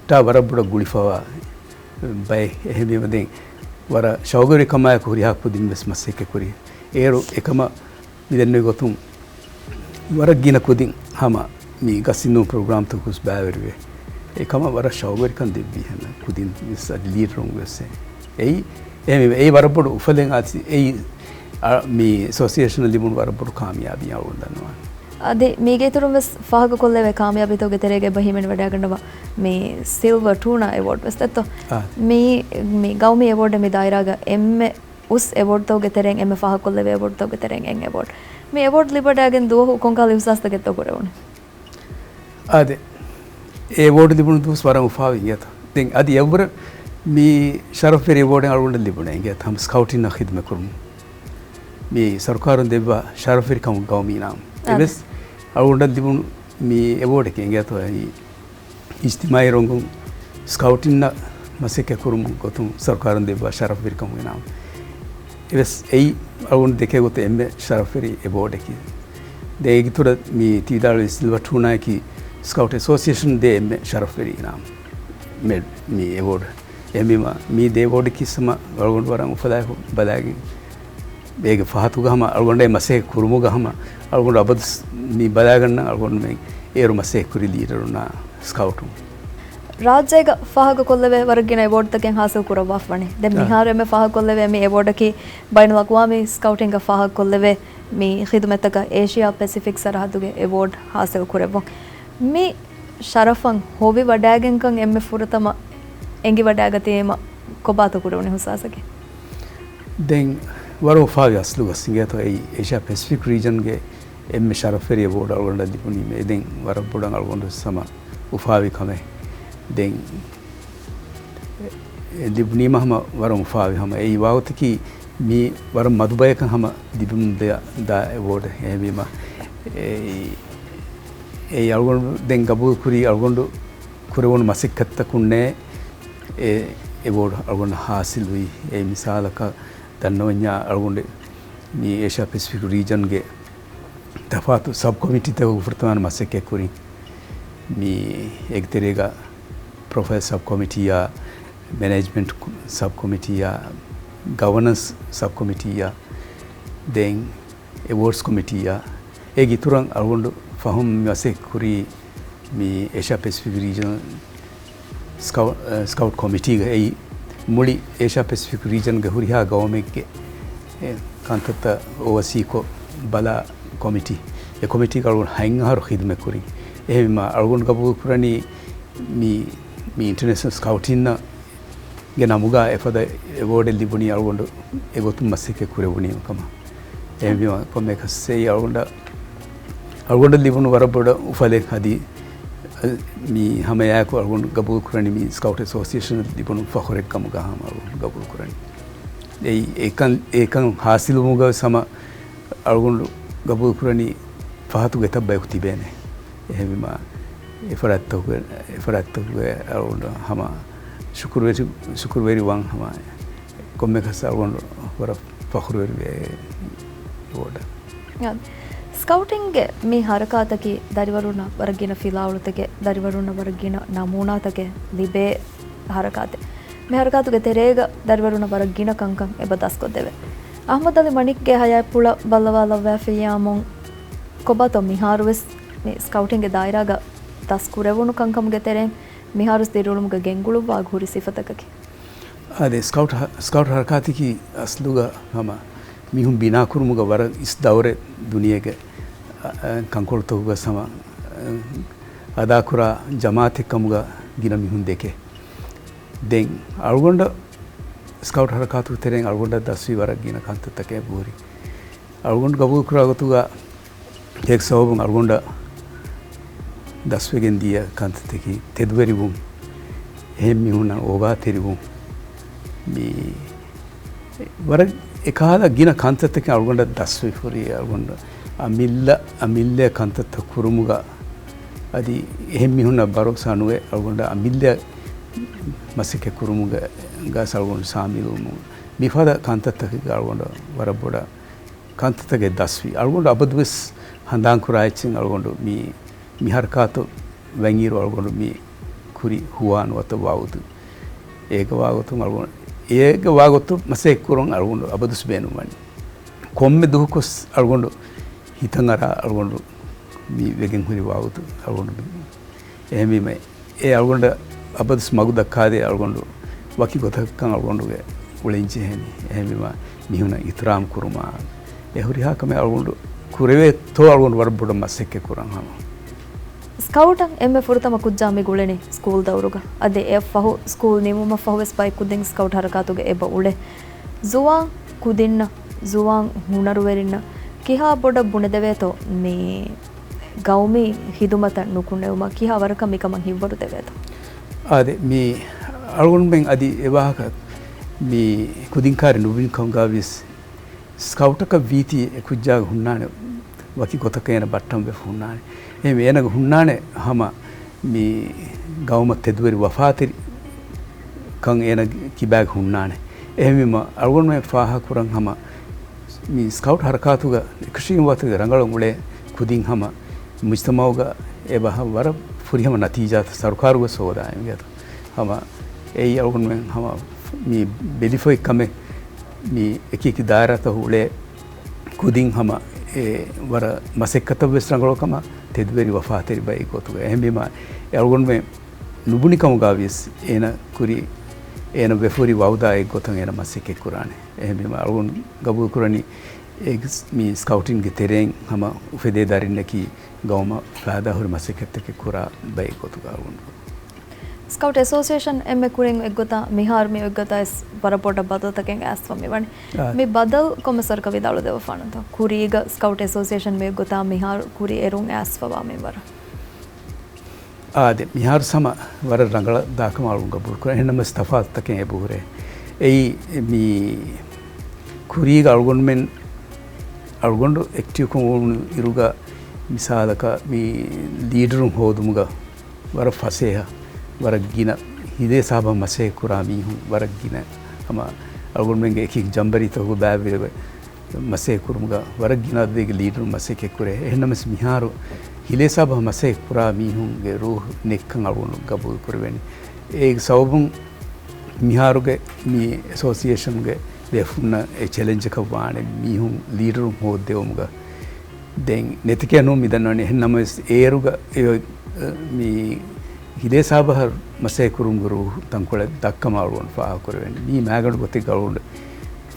ޓާ ވަރަށް ބޮޑަށް ގުޅިފަވާ ބައެއް. އެހެންވީމަ ދެން ވަރަށް ޝައުގުވެރިކަމާއެކު ހުރިހާ ކުދިން ވެސް މަސައްކަތް ކުރި. އޭރު އެކަމަށް މި ދެންނެވި ގޮތުން ވަރަށް ގިނަ ކުދިން ހަމަ މި ގަސް އިންދުން ޕްރޮގްރާމްތަކުސް ބައިވެރިވޭ. އެކަމަށް ވަރަށް ޝައުގުވެރިކަން ދެއްވީ ހަމަ ކުދިން ވެސް އަދި ލީޑަރުން ވެސް. އެއީ، އެހެންވީމަ އެއީ ވަރަށް ބޮޑު އުފަލެއް އަދި އެއީ، އަ، މި އެސޯސިއޭޝަނަށް ލިބުނު ވަރަށް ބޮޑު ކާމިޔާބީ އަޅުގަނޑު ދަންނަވާނެ. އަދި މީގެ އިތުރުން ވެސް ފާހަގަކޮށްލެވޭ ކާމިޔާބީތަކުގެ ތެރޭގައި އެބަ ހިމެނިވަޑައިގަންނަވާ މި ސިލްވަ ޓޫނާ އެވޯޑް ވެސް ދެއްތޯ؟ އާ. މި، މި ގައުމީ އެވޯޑް މި ދާއިރާގަ އެންމެ އުސް އެވޯޑްތަކުގެ ތެރެއިން އެންމެ ފާހަގަކޮށްލެވޭ އެވޯޑްތަކުގެ ތެރެއިން އެއް އެވޯޑް. މި އެވޯޑް ލިބިވަޑައިގެން ދުވަހު ކޮންކަހަލަ އިހުސާސްތަކެއްތޯ ކުރެވުނީ؟ އާދެ، އެ އެވޯޑް ލިބުނު ދުވަސް ވަރަށް އުފާވި އިނގޭތަ؟ ދެން އަދި އެއްވަރަށް މި ޝަރަފްވެރި އެވޯޑެއް އަޅުގަނޑަށް ލިބުނޭ އިނގޭތަ؟ ހަމަ ސްކައުޓިންނަށް ޚިދުމަތް ކުރުމުން މި ސަރުކާރުން ދެއްވާ ޝަރަފްވެރިކަމުގެ ގައުމީ އިނާމު. އާދެ. އެވެސް އަޅުގަނޑަށް ލިބުނު މި އެވޯޑަކީ އިނގޭތޯ؟ އެއީ އިޖްތިމާއީ ރޮނގުން ސްކައުޓިންނަށް މަސައްކަތް ކުރުމުގެ ގޮތުން ސަރުކާރުން ދެއްވާ ޝަރަފްވެރިކަމުގެ އިނާމު. އެވެސް އެއީ އަޅުގަނޑު ދެކޭ ގޮތަށް އެންމެ ޝަރަފްވެރި އެވޯޑަކީ. ދެން އޭގެ އިތުރަށް މި ތި ވިދާޅުވި ސިލްވަ ޓޫނާއަކީ ސްކައުޓް އެސޯސިއޭޝަން ދޭ އެންމެ ޝަރަފްވެރި އިނާމު. މެ-، މި އެވޯޑް. އެހެންވީމަ މި ދެ އެވޯޑަކީ ހަމަ އަޅުގަނޑު ވަރަށް އުފަލާއެކު ބަލައިގެން އޭގެ ފަހަތުގަ ހަމަ އަޅުގަނޑޭ މަސައްކަތް ކުރުމުގަ ހަމަ އަޅުގަނޑު އަބަދު މި ބަލައިގަންނަ އަޅުގަނޑުމެން އޭރު މަސައްކަތް ކުރި ލީޑަރުންނާ ސްކައުޓުން. ރާއްޖޭގަ ފާހަގަކޮށްލެވޭ ވަރަށް ގިނަ އެވޯޑްތަކެއް ހާސިލް ކުރައްވާފަވަނީ. ދެން އާ. މިހާރު އެންމެ ފާހަގަކޮށްލެވޭ މި އެވޯޑަކީ ބައިނަލްއަގްވާމީ ސްކައުޓިންގ ފާހަގަކޮށްލެވޭ މި ޚިދުމަތްތަކަށް އޭޝިއާ ޕެސިފިކް ސަރަހައްދުގެ އެވޯޑް ހާސިލް ކުރެއްވުން. މި ޝަރަފަށް ހޮވިވަޑައިގެންކަން އެންމެ ފުރަތަމަ އެނގިވަޑައިގަތީމަ ކޮބާތޯ ކުރެވުނީ އިހުސާސަކީ؟ ދެން ވަރަށް އުފާވި އަސްލުގަ އިނގޭތޯ އެއީ އޭޝިއާ ޕެސިފިކް ރީޖަންގެ އެންމެ ޝަރަފްވެރި އެވޯޑް އަޅުގަނޑަށް ލިބުނީމޭ. ދެން ވަރަށް ބޮޑަށް އަޅުގަނޑު ހަމަ އުފާވި ކަމެއް. ދެން އެ ލިބުނީމަ ހަމަ ވަރަށް އުފާވި ހަމަ އެއީ ވާގޮތަކީ މީ ވަރަށް މަދު ބަޔަކަށް ހަމަ ލިބުމުން ދެ-، ދާ އެވޯޑެއް. އެހެންވީމަ އެ-، އެއީ އަޅުގަނޑު ދެން ގަބޫލު ކުރީ އަޅުގަނޑު ކުރެވުނު މަސައްކަތްތަކުންނޭ އެ އެވޯޑް އަޅުގަނޑަށް ހާސިލްވީ. އެ މިސާލަކަށް ދަންނަވަންޏާ އަޅުގަނޑު މި އޭޝިއާ ޕެސިފިކް ރީޖަންގެ ތަފާތު ސަބް ކޮމިޓީތަކުގެ ފުރަތަމަ މަސައްކަތްކުރިން. މި އޭގެ ތެރޭގަ ޕްރޮފައިލް ސަބް ކޮމިޓީއާ، މެނޭޖްމަންޓް ސަބް ކޮމިޓީއާ، ގަވަނަންސް ސަބް ކޮމިޓީއާ، ދެން އެވޯޑްސް ކޮމިޓީއާ، އޭގެ އިތުރަށް އަޅުގަނޑު ފަހުން މަސައްކަތް ކުރީ މި އޭޝިއާ ޕެސިފިކް ރީޖަނަލް ސްކައު-، އަ، ސްކައުޓް ކޮމިޓީގަ. އެއީ މުޅި އޭޝިއާ ޕެސިފިކް ރީޖަންގެ ހުރިހާ ގައުމެއްގެ، އެ، ކަންތައްތައް އޯވަސީކޮށް ބަލާ ކޮމިޓީ. އެ ކޮމިޓީގަ އަޅުގަނޑު ހަތް އަހަރު ޚިދުމަތް ކުރިން. އެހެންވީމަ އަޅުގަނޑު ގަބޫލު ކުރަނީ މި، މި އިންޓަރނޭޝަނަލް ސްކައުޓިންނަށް ގެ ނަމުގަ އެފަދަ އެވޯޑެއް ލިބުނީ އަޅުގަނޑު އެގޮތުން މަސައްކަތް ކުރެވުނީމަ ކަމަށް. އެހެންވީމަ ކޮންމެއަކަސް އެއީ އަޅުގަނޑަށް، އަޅުގަނޑަށް ލިބުނު ވަރަށް ބޮޑަށް އުފަލެއް. އަދި މި ހަމައެއާއެކު އަޅުގަނޑު ގަބޫލު ކުރަނީ މި ސްކައުޓް އެސޯސިއޭޝަނަށް ލިބުނު ފަޚުރެއް ކަމުގަ ހަމަ އަޅުގަނޑު ގަބޫލު ކުރަނީ. އެއީ އެކަން، އެކަން ހާސިލުވުމުގަ ވެސް ހަމަ އަޅުގަނޑު ގަބޫލު ކުރަނީ ފަހަތުގެ އެތައް ބަޔަކު ތިބޭނެ. އެހެންވީމަ އެފަރާތްތަކުގެ، އެފަރާތްތަކުގެ އަޅުގަނޑު ހަމަ ޝުކުރުވެރި، ޝުކުރުވެރިވާން ހަމަ ކޮންމެއަކަސް އަޅުގަނޑު ވަރަށް ފަޚުރުވެރިވޭ އެވޯޑަށް. ސްކައުޓިންގގެ މި ހަރަކާތަކީ ދަރިވަރުންނަށް ވަރަށް ގިނަ ފިލާވަޅުތަކެއް، ދަރިވަރުންނަށް ވަރަށް ގިނަ ނަމޫނާތަކެއް ލިބޭ ހަރަކާތެއް. މި ހަރަކާތުގެ ތެރޭގަ ދަރިވަރުންނަށް ވަރަށް ގިނަ ކަންކަން އެބަ ދަސްކޮށްދެވޭ. އަޙްމަދު ޢަލީ މަނިކްގެ ހަޔާތްޕުޅަށް ބައްލަވާލައްވާފައިޔާމުން ކޮބާތޯ މިހާރުވެސް މި ސްކައުޓިންގެ ދާއިރާގަ ދަސްކުރެވުނު ކަންކަމުގެ ތެރެއިން މިހާރުވެސް ދިރިއުޅުމުގަ ގެންގުޅުއްވާ ހުރި ސިފަތަކަކީ؟ އާދެ، ސްކައުޓް ހަ-، ސްކައުޓް ހަރަކާތަކީ އަސްލުގަ ހަމަ މީހުން ބިނާކުރުމުގަ ވަރަށް އިސް ދައުރެއް ދުނިޔޭގެ، އަ، އަ، ކަންކޮޅުތަކުގަ ހަމަ، އަ، އަދާކުރާ ޖަމާއަތެއް ކަމުގަ ގިނަ މީހުން ދެކޭ. ދެން އަޅުގަނޑަށް ސްކައުޓް ހަރަކާތުގެ ތެރެއިން އަޅުގަނޑަށް ދަސްވީ ވަރަށް ގިނަ ކަންތައްތަކެއް އެބަހުރި. އަޅުގަނޑު ގަބޫލުކުރާ ގޮތުގަ އޭގެ ސަބަބުން އަޅުގަނޑަށް ދަސްވެގެން ދިޔަ ކަންތައްތަކީ ތެދުވެރިވުން، އެހެން މީހުންނަށް އޯގާތެރިވުން. މި ވަރަށް އެކަހަލަ ގިނަ ކަންތައްތަކެއް އަޅުގަނޑަށް ދަސްވެފަ ހުރި އަޅުގަނޑު އަމިއްލަ، އަމިއްލަ ކަންތައްތައް ކުރުމުގަ އަދި އެހެން މީހުންނަށް ބަރޯސާ ނުވެ އަޅުގަނޑަށް އަމިއްލަ މަސައްކަތް ކުރުމުގަ ގަސް އަޅުގަނޑު ސާމިލުވުމުން މިފަދަ ކަންތައްތަކެއްގަ އަޅުގަނޑަށް ވަރަށް ބޮޑަށް ކަންތައްތަކެއް ދަސްވި. އަޅުގަނޑު އަބަދުވެސް ހަނދާންކުރާ އެއްޗެއް އަޅުގަނޑު މި، މި ހަރަކާތު ވަންއިރު އަޅުގަނޑު މި ކުރި ހުވާ ނުވަތަ ވައުދު. އޭގަ ވާގޮތުން އަޅުގަނޑު، އޭގަ ވާގޮތުން މަސައްކަތް ކުރުން އަޅުގަނޑު އަބަދުސް ބޭނުންވަނީ. ކޮންމެ ދުވަހަކުވެސް އަޅުގަނޑު ހިތަށް އަރާ އަޅުގަނޑު މި ވެގެން ހުރި ވައުދު އަޅުގަނޑު މި. އެހެންވީމަ އެ އަޅުގަނޑަށް އަބަދުސް މަގު ދައްކާދޭ އަޅުގަނޑު ވަކި ގޮތަކަށް އަޅުގަނޑުގެ އުޅެން ޖެހެނީ. އެހެންވީމަ މީހުންނަށް އިޙްތިރާމް ކުރުމާ، އެ ހުރިހާ ކަމެއް އަޅުގަނޑު ކުރެވޭތޯ އަޅުގަނޑު ވަރަށް ބޮޑަށް މަސައްކަތް ކުރަން ހަމަ. ސްކައުޓަށް އެންމެ ފުރަތަމަ ކުއްޖާ މި ގުޅެނީ ސްކޫލް ދައުރުގަ. އަދި އެއަށް ފަހު، ސްކޫލް ނިމުމަށް ފަހުވެސް ބައެއް ކުދިން ސްކައުޓް ހަރަކާތުގަ އެބަ އުޅޭ. ޒުވާން ކުދިންނަށް، ޒުވާން ހުނަރުވެރިންނަށް ކިހާ ބޮޑަށް ބުނެދެވޭތޯ މި ގައުމީ ޚިދުމަތަށް ނުކުނެވުމަށް ކިހާ ވަރަކަށް މިކަމަށް ހިތްވަރު ދެވޭތޯ؟ އާދެ، މި އަޅުގަނޑުމެން އަދި އެ ވާހަކަ މި ކުދިން ކާރި ނުބުނި ކަމުގަ ވިޔަސް، ސްކައުޓަކަށް ވީތީ އެ ކުއްޖާގެ ހުންނާނެ ވަކި ގޮތަކަށް އޭނަ ބައްޓަން ވެފަ ހުންނާނެ. އެހެންވެ އޭނަގެ ހުންނާނެ ހަމަ މި ގައުމަށް ތެދުވެރި ވަފާތެރި ކަން އޭނަ ކިބާގެ ހުންނާނެ. އެހެންވީމަ އަޅުގަނޑުމެން ފާހަގަ ކުރަން ހަމަ މި ސްކައުޓް ހަރަކާތުގަ އެކަށީގެންވާތީގެ ރަނގަޅަށް އުޅޭ ކުދިން ހަމަ މުޖްތަމައުގަ އެބަ ހަ-، ވަރަށް ފުރިހަމަ ނަތީޖާތައް ސަރުކާރުގަ ސޯދާ އިނގޭތޯ. ހަމަ އެއީ އަޅުގަނޑުމެން ހަމަ މި ބެލިފައި ކަމެއް މި އެކިއެކި ދާއިރާތައް އުޅޭ ކުދިން ހަމަ އެ ވަރަށް މަސައްކަތަށް ވެސް ރަނގަޅު ކަމަށް ތެދުވެރި ވަފާތެރި ބައެއް ގޮތުގަ. އެހެންވީމަ އެ އަޅުގަނޑުމެން ނުބުނި ކަމުގަ ވިޔަސް އޭނަ ކުރި، އޭނަ ވެފަ ހުރި ވައުދާ އެއްގޮތަށް އޭނަ މަސައްކަތް ކުރާނެ. އެހެންވީމަ އަޅުގަނޑު ގަބޫލު ކުރަނީ އެ މި ސްކައުޓިންގެ ތެރެއިން ހަމަ އުފެދޭ ދަރިންނަކީ ގައުމަށް ފައިދާހުރި މަސައްކަތްތަކެއް ކުރާ ބައެއް ގޮތުގަ އަޅުގަނޑު. ސްކައުޓް އެސޯސިއޭޝަން އެންމެ ކުރިން އެއްގޮތަށް މިހާރު މި އޮތްގޮތަށް ވެސް ވަރަށް ބޮޑަށް ބަދަލުތަކެއް އައިސްފަ މިވަނީ. އާ. މި ބަދަލު ކޮންމެސް ވަރަކަށް ވިދާޅުދެއްވާނަންތޯ؟ ކުރީގަ ސްކައުޓް އެސޯސިއޭޝަން މި އޮތްގޮތަށް މިހާރު ކުރި އެރުން އައިސްފަވާ މިންވަރަށް. އާދެ، މިހާރު ހަމަ ވަރަށް ރަނގަޅަށް ދާކަމަށް އަޅުގަނޑު ގަބޫލުކުރަން. އެހެންނަމަވެސް ތަފާތުތަކެއް އެބަހުރޭ. އެއީ މި ކުރީގަ އަޅުގަނޑުމެން، އަޅުގަނޑު އެކްޓިވްކޮށް އުޅުނު އިރުގަ މިސާލަކަށް މި ލީޑަރުން ހޯދުމުގަ ވަރަށް ފަސޭހަ، ވަރަށް ގިނަ ހިލޭ ސާބަ މަސައްކަތް ކުރާ މީހުން ވަރަށް ގިނަ. ހަމަ އަޅުގަނޑުމެންގެ އެކި ޖަނބަރީތަކުގަ ބައިވެރިވެ މަސައްކަތް ކުރުމުގަ ވަރަށް ގިނަ އަދަދެއްގެ ލީޑަރުން މަސައްކަތް ކުރޭ. އެހެންނަމަވެސް މިހާރު ހިލޭ ސާބަ މަސައްކަތް ކުރާ މީހުންގެ ރޫހު ނެތްކަން އަޅުގަނޑު ގަބޫލު ކުރެވެނީ. އޭގެ ސަބަބުން މިހާރުގެ މި އެސޯސިއޭޝަންގެ ބޭފުޅުންނަށް އެ ޗެލެންޖަކަށް ވާނެ މީހުން ލީޑަރުން ހޯއްދެވުމުގަ ދެން ނެތިކޭ ނޫން މި ދަންނަވަނީ. އެހެން ނަމަވެސް އޭރުގަ އެ، މި ހިލޭ ސާބަހަށް މަސައްކަތް ކުރުމުގެ ރޫހު ތަންކޮޅެއް ދައްކަމާ އަޅުގަނޑު ފާހަގަކުރެވެނީ. މީ މާގަނޑު ގޮތެއްގަ އަޅުގަނޑު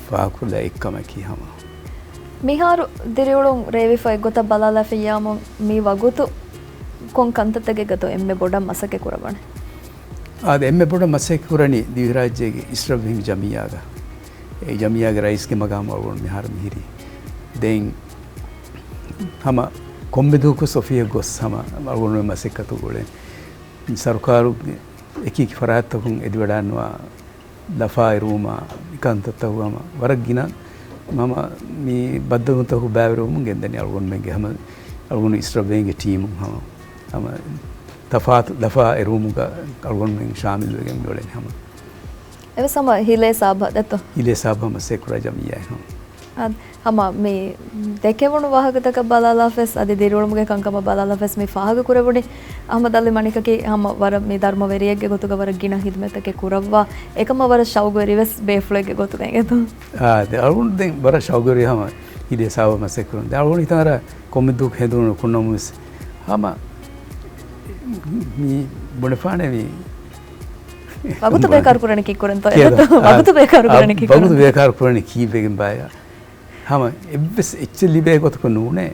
ފާހަގަކުރެވިފައި އެއްކަމަކީ ހަމަ. މިހާރު ދިރިއުޅުން ރޭވިފައި އެއްގޮތަށް ބަލާލާފައިޔާމު މި ވަގުތު ކޮން ކަންތައްތަކެއްގަތޯ އެންމެ ބޮޑަށް މަސައްކަތް ކުރައްވަނީ؟ އާދެ، އެންމެ ބޮޑަށް މަސައްކަތް ކުރަނީ ދިވެހިރާއްޖޭގެ އިސްރަށްވެހިން ޖަމިއްޔާގަ. އެ ޖަމިއްޔާގެ ރައީސްގެ މަގާމު އަޅުގަނޑު މިހާރު މިހިރީ. ދެން ހަމަ ކޮންމެ ދުވަހަކު އޮފީހަށް ގޮސް ހަމަ އަޅުގަނޑުމެން މަސައްކަތު އުޅެން. ސަރުކާރުގެ އެކި އެކި ފަރާތްތަކުން އެދިވަޑާންވާ ލަފާ އެރުވުމާ މިކަންތައްތަކުގަ ހަމަ ވަރަށް ގިނަ ހަމަ މި ބައްދަލުތަކު ބައިވެރިވަމުން ގެންދަނީ އަޅުގަނޑުމެންގެ ހަމަ އަޅުގަނޑު އިސްރަށްވެހިންގެ ޓީމުން ހަމަ، ހަމަ ތަފާތު ލަފާ އެރުވުމުގަ އަޅުގަނޑުމެން ޝާމިލްވެގެން މިއުޅެނީ ހަމަ. އެވެސް ހަމަ ހިލޭ ސާބަ ދެއްތޯ؟ ހިލޭ ސާބަ ހަމަ ސޭކުރާ ޖަމިއްޔާ ހަމަ. އާ، ހަމަ މި ދެކެވުނު ވާހަކަތަކަށް ބަލާލާފަސް، އަދި ދިރިއުޅުމުގެ ކަންކަމަށް ބަލާލާފަސް، މި ފާހަގަ ކުރެވުނީ އަހްމަދު އަލީ މަނިކަކީ ހަމަ ވަރަށް މި ދަރުމަވެރިއެއްގެ ގޮތުގަ ވަރަށް ގިނަ ހިދުމަތްތަކެއް ކުރައްވާ، އެކަމަށް ވަރަށް ޝައުގުވެރިވެސް ބޭފުޅެއްގެ ގޮތުގަ އިނގޭތޯ. އާ، ދެ އަޅުގަނޑު ދެން ވަރަށް ޝައުގުވެރި ހަމަ ހިލޭ ސާބަ މަސައްކަތް ކުރަން. ދެ އަޅުގަނޑު ހިތަށް އަރާ ކޮންމެ ދުވަހަކު ހެދުނު ކުންނަމުވެސް ހަމަ މި ބުނެފާނެ މި ވަގުތު ބޭކާރު ކުރަނީ ކީއްކުރަންތޯ؟ ކިޔަދޯ؟ އެދެތޯ؟ އާ، ވަގުތު ބޭކާރު ކުރަނީ ވަގުތު ކީއްކުރަންތޯ؟ ބޭކާރު ކުރަނީ ކީއްވެގެން ބާޔާ؟ ހަމަ އެއްވެސް އެއްޗެއް ލިބޭ ގޮތަކު ނޫނޭ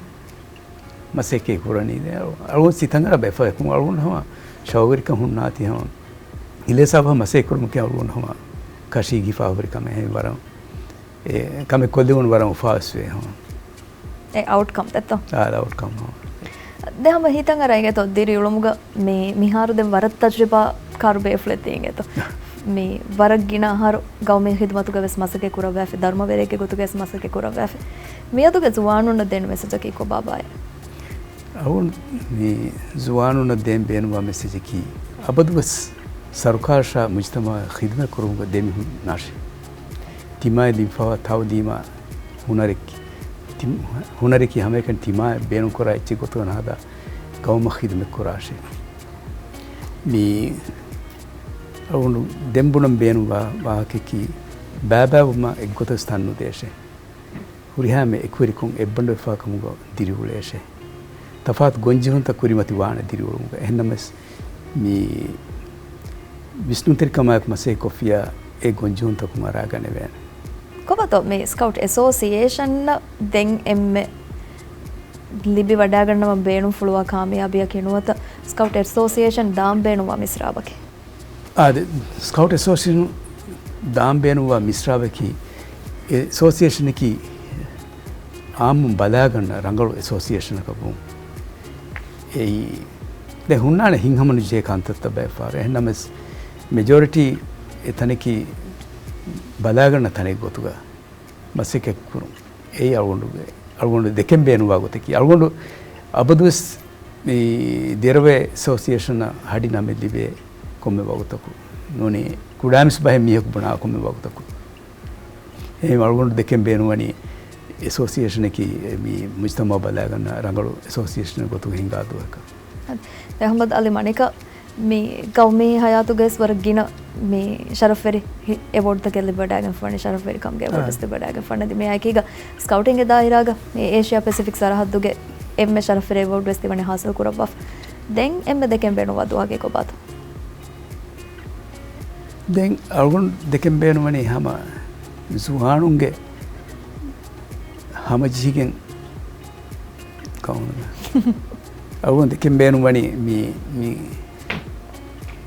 މަސައްކަތް ކުރަނީ. ދެ އަޅު-، އަޅުގަނޑު ސިތަނގަރ ބެފައިކުން އަޅުގަނޑު ހަމަ ޝައުގުވެރިކަން ހުންނާތީ ހަމަ ހިލޭ ސާބަ މަސައްކަތް ކުރުމަކީ އަޅުގަނޑު ހަމަ ކަށީގެ ހިފާ ހުރި ކަމެއް. އެހެން ވަރަށް އެ ކަމެއް ކޮށްލެވުނު ވަރަށް އުފާވެސް ވޭ ހަމަ. އެ އައުޓްކަމް ދެއްތޯ؟ އާ، އައުޓްކަމް ހަމަ. ދެ ހަމަ ހިތަށް އަރައިގެތޯ ދިރިއުޅުމުގަ މި މިހާރު ދެން ވަރަށް ތަޖުރިބާ ކާރު ބޭފުޅެއް ތީނގެތޯ. މި ވަރަށް ގިނަ އަހަރު ގައުމީ ޚިދުމަތުގަ ވެސް މަސައްކަތް ކުރައްވާފި، ދަރުމަވެރިއެއްގެ ގޮތުގަ ވެސް މަސައްކަތް ކުރައްވާފި. މިއަދުގެ ޒުވާނުންނަށް ދޭން މެސެޖަކީ ކޮބާބާއޭ؟ އަޅުގަނޑު މި ޒުވާނުންނަށް ދޭން ބޭނުންވާ މެސެޖަކީ، އަބަދުވެސް ސަރުކާރަށާ މުޖްތަމަޢަށް ޚިދުމަތް ކުރުމުގަ ދެމިހުންނާށޭ. ތިމާއަށް ލިބިފަވާ ތަޢުލީމާ ހުނަރެއް، ތި-، ހުނަރަކީ ހަމައެކަނި ތިމާއަށް ބޭނުންކުރާ އެއްޗެއް ގޮތުގަ ނަހަދާ ގައުމަށް ޚިދުމަތް ކުރާށޭ. މި އަޅުގަނޑު ދެން ބުނަން ބޭނުންވާ ވާހަކައަކީ، ބައިބައިވުމަށް އެއްގޮތަށް ތަން ނުދޭށޭ. ހުރިހާ އެއްކުވެރިކޮށް އެއްބަނޑުވެފާ ކަމުގަ ދިރިއުޅޭށޭ. ތަފާތު ގޮންޖެހުންތައް ކުރިމަތި ވާނެ ދިރިއުޅުމުގަ. އެހެންނަމަވެސް، މި ވިސްނުންތެރިކަމާއެކު މަސައްކަތް ކޮށްފިއްޔާ، އެ ގޮންޖެހުންތަކުން އަރާގަނެވޭނެ. ކޮބާތޯ މި ސްކައުޓް އެސޯސިއޭޝަންއަށް ދެން އެންމެ ލިބިވަޑައިގަންނަވަން ބޭނުންފުޅުވާ ކާމިޔާބީއަކީ ނުވަތަ ސްކައުޓް އެސޯސިއޭޝަން ދާން ބޭނުންވާ މިސްރާބަކީ؟ އާދެ، ސްކައުޓް އެސޯސިއޭޝަން ދާން ބޭނުންވާ މިސްރާބަކީ، އެސޯސިއޭޝަނަކީ އާއްމުން ބަލާގަންނަ ރަނގަޅު އެސޯސިއޭޝަނަކަށް ވުން. އެއީ، ދެން ހުންނާނެ ހިތްހަމަނުޖެހޭ ކަންތައްތައް ބައެއްފަހަރު. އެހެންނަމަވެސް، މެޖޯރިޓީ އެ ތަނަކީ ބަލާގަންނަ ތަނެއް ގޮތުގަ މަސައްކަތް ކުރުން. އެއީ އަޅުގަނޑުގެ، އަޅުގަނޑު ދެކެން ބޭނުންވާ ގޮތަކީ. އަޅުގަނޑު އަބަދުވެސް މި ދެރަވޭ އެސޯސިއޭޝަނަށް ހަޑި ނަމެއް ލިބޭ ކޮންމެ ވަގުތަކު ނޫނީ، ކުޑައިމިސް ބަހެއް މީހަކު ބުނާ ކޮންމެ ވަގުތަކު. އެހެން އަޅުގަނޑު ދެކެން ބޭނުންވަނީ އެސޯސިއޭޝަނަކީ މި މުޖްތަމަޢު ބަލާގަންނަ ރަނގަޅު އެސޯސިއޭޝަނެއް ގޮތުގަ ހިނގާ ދުވަހަކަށް. އަދި އަޙްމަދު އަލި މަނިކަށް މި ގައުމީ ހަޔާތުގަ ވެސް ވަރަށް ގިނަ މި ޝަރަފްވެރި ހި-، އެވޯޑްތަކެއް ލިބިވަޑައިގެންފަވަނީ، ޝަރަފްވެރިކަމުގެ އެވޯޑް ވެސް ލިބިވަޑައިގެންފަވަނީ. މި އެކީގަ ސްކައުޓިންގ ދާއިރާގަ މި އޭޝިޔާ ޕެސިފިކް ސަރަހައްދުގެ އެންމެ ޝަރަފްވެރި އެވޯޑް ވެސް ތިވަނީ ހާސިލް ކުރައްވާފަ. ދެން އެންމެ ދެކެން ބޭނުންވާ ދުވަހަކީ ކޮބާތޯ؟ ދެން އަޅުގަނޑު ދެކެން ބޭނުންވަނީ ހަމަ ޒުވާނުންގެ ހަމަޖެހިގެން ކަމުނު. އަޅުގަނޑު ދެކެން ބޭނުންވަނީ މި، މި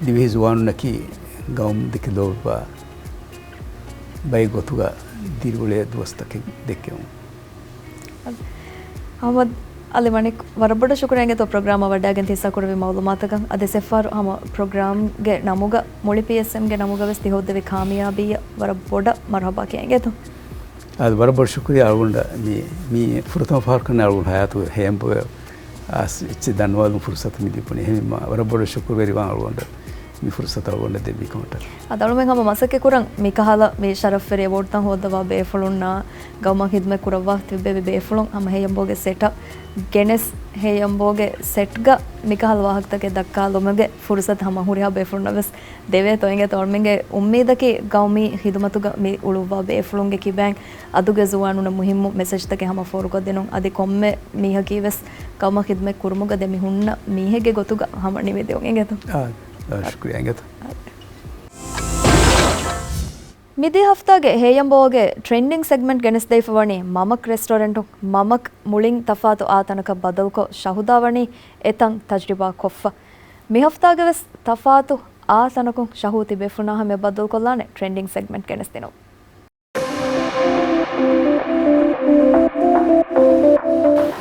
ދިވެހި ޒުވާނުންނަކީ ގައުމު ދެކެ ލޯބިވާ ބައެއް ގޮތުގަ ދިރިއުޅޭ ދުވަސްތަކެއް ދެއްކެވުން. އަޙްމަދު އަލި މަނިކް، ވަރަށް ބޮޑަށް ޝުކުރިއްޔާ އިނގޭތޯ ޕްރޮގްރާމަށް ވަޑައިގެން ހިއްސާކުރެއްވި މަޢުލޫމާތަކަށް. އަދި އެއްފަހަރު ހަމަ ޕްރޮގްރާމްގެ ނަމުގަ މުޅި ޕީއެސްއެމްގެ ނަމުގަ ވެސް ތި ހޯއްދެވި ކާމިޔާބީއަށް ވަރަށް ބޮޑަށް މަރުޙަބާ ކިޔަން އިނގޭތޯ. އާދެ، ވަރަށް ބޮޑަށް ޝުކުރިއްޔާ އަޅުގަނޑަށް މި، މި ފުރަތަމަ ފަހަރަކަށް އަޅުގަނޑު ހަޔާތުގެ ހެޔަނބޮޔަށް އާސް އެއްޗެއް ދަންނަވާލުން ފުރުސަތު މި ލިބުނީ. އެހެންވީމަ ވަރަށް ބޮޑަށް ޝުކުރުވެރިވާން އަޅުގަނޑަށް މި ފުރުސަތު އަޅުގަނޑަށް ދެއްވި ކަމަށް. އަދި އަޅުމެން ހަމަ މަސައްކަތް ކުރަން މިކަހަލަ މި ޝަރަފްވެރި އެވޯޑްތައް ހޯއްދަވާ ބޭފުޅުންނާ ގައުމަށް ޚިދުމަތް ކުރައްވާ ތިއްބެވި ބޭފުޅުން ހަމަ ހެޔަނބޯގެ ސެޓަށް ގެނެސް، ހެޔަނބޯގެ ސެޓްގަ މިކަހަލަ ވާހަކަތަކެއް ދައްކާލުމުގެ ފުރުސަތު ހަމަ ހުރިހާ ބޭފުޅުންނަށް ވެސް ދެވޭތޯ އިނގޭތޯ. އަޅުމެންގެ އުއްމީދަކީ ގައުމީ ޚިދުމަތުގަ މި އުޅުއްވާ ބޭފުޅުންގެ ކިބައިން އަދުގެ ޒުވާނުންނަށް މުހިއްމު މެސެޖްތަކެއް ހަމަ ފޯރުކޮށްދިނުން. އަދި ކޮންމެ މީހަކީ ވެސް ގައުމަށް ޚިދުމަތް ކުރުމުގަ ދެމި ހުންނަ މީހެއްގެ ގޮތުގަ ހަމަ ނިމިދިޔުން އިނގޭތޯ. އާ، އާ، ޝުކުރިއްޔާ އިނގޭތޯ. މިދިޔަ ހަފްތާގެ ހެޔަނބޯގެ ޓްރެންޑިން ސެގްމެންޓް ގެނެސްދެވިފަ ވަނީ މަމަކް ރެސްޓޯރެންޓުން. މަމަކް މުޅިން ތަފާތު އާ ތަނަކަށް ބަދަލުކޮށް ޝަހުދާ ވަނީ އެތަން ތަޖްރިބާ ކޮށްފަ. މި ހަފްތާގެ ވެސް ތަފާތު އާ ތަނަކުން ޝަހު ތިބޭފުޅުންނާ ހަމަޔަށް ބައްދަލުކޮށްލާނެ ޓްރެންޑިން ސެގްމެންޓް ގެނެސްދިނުން.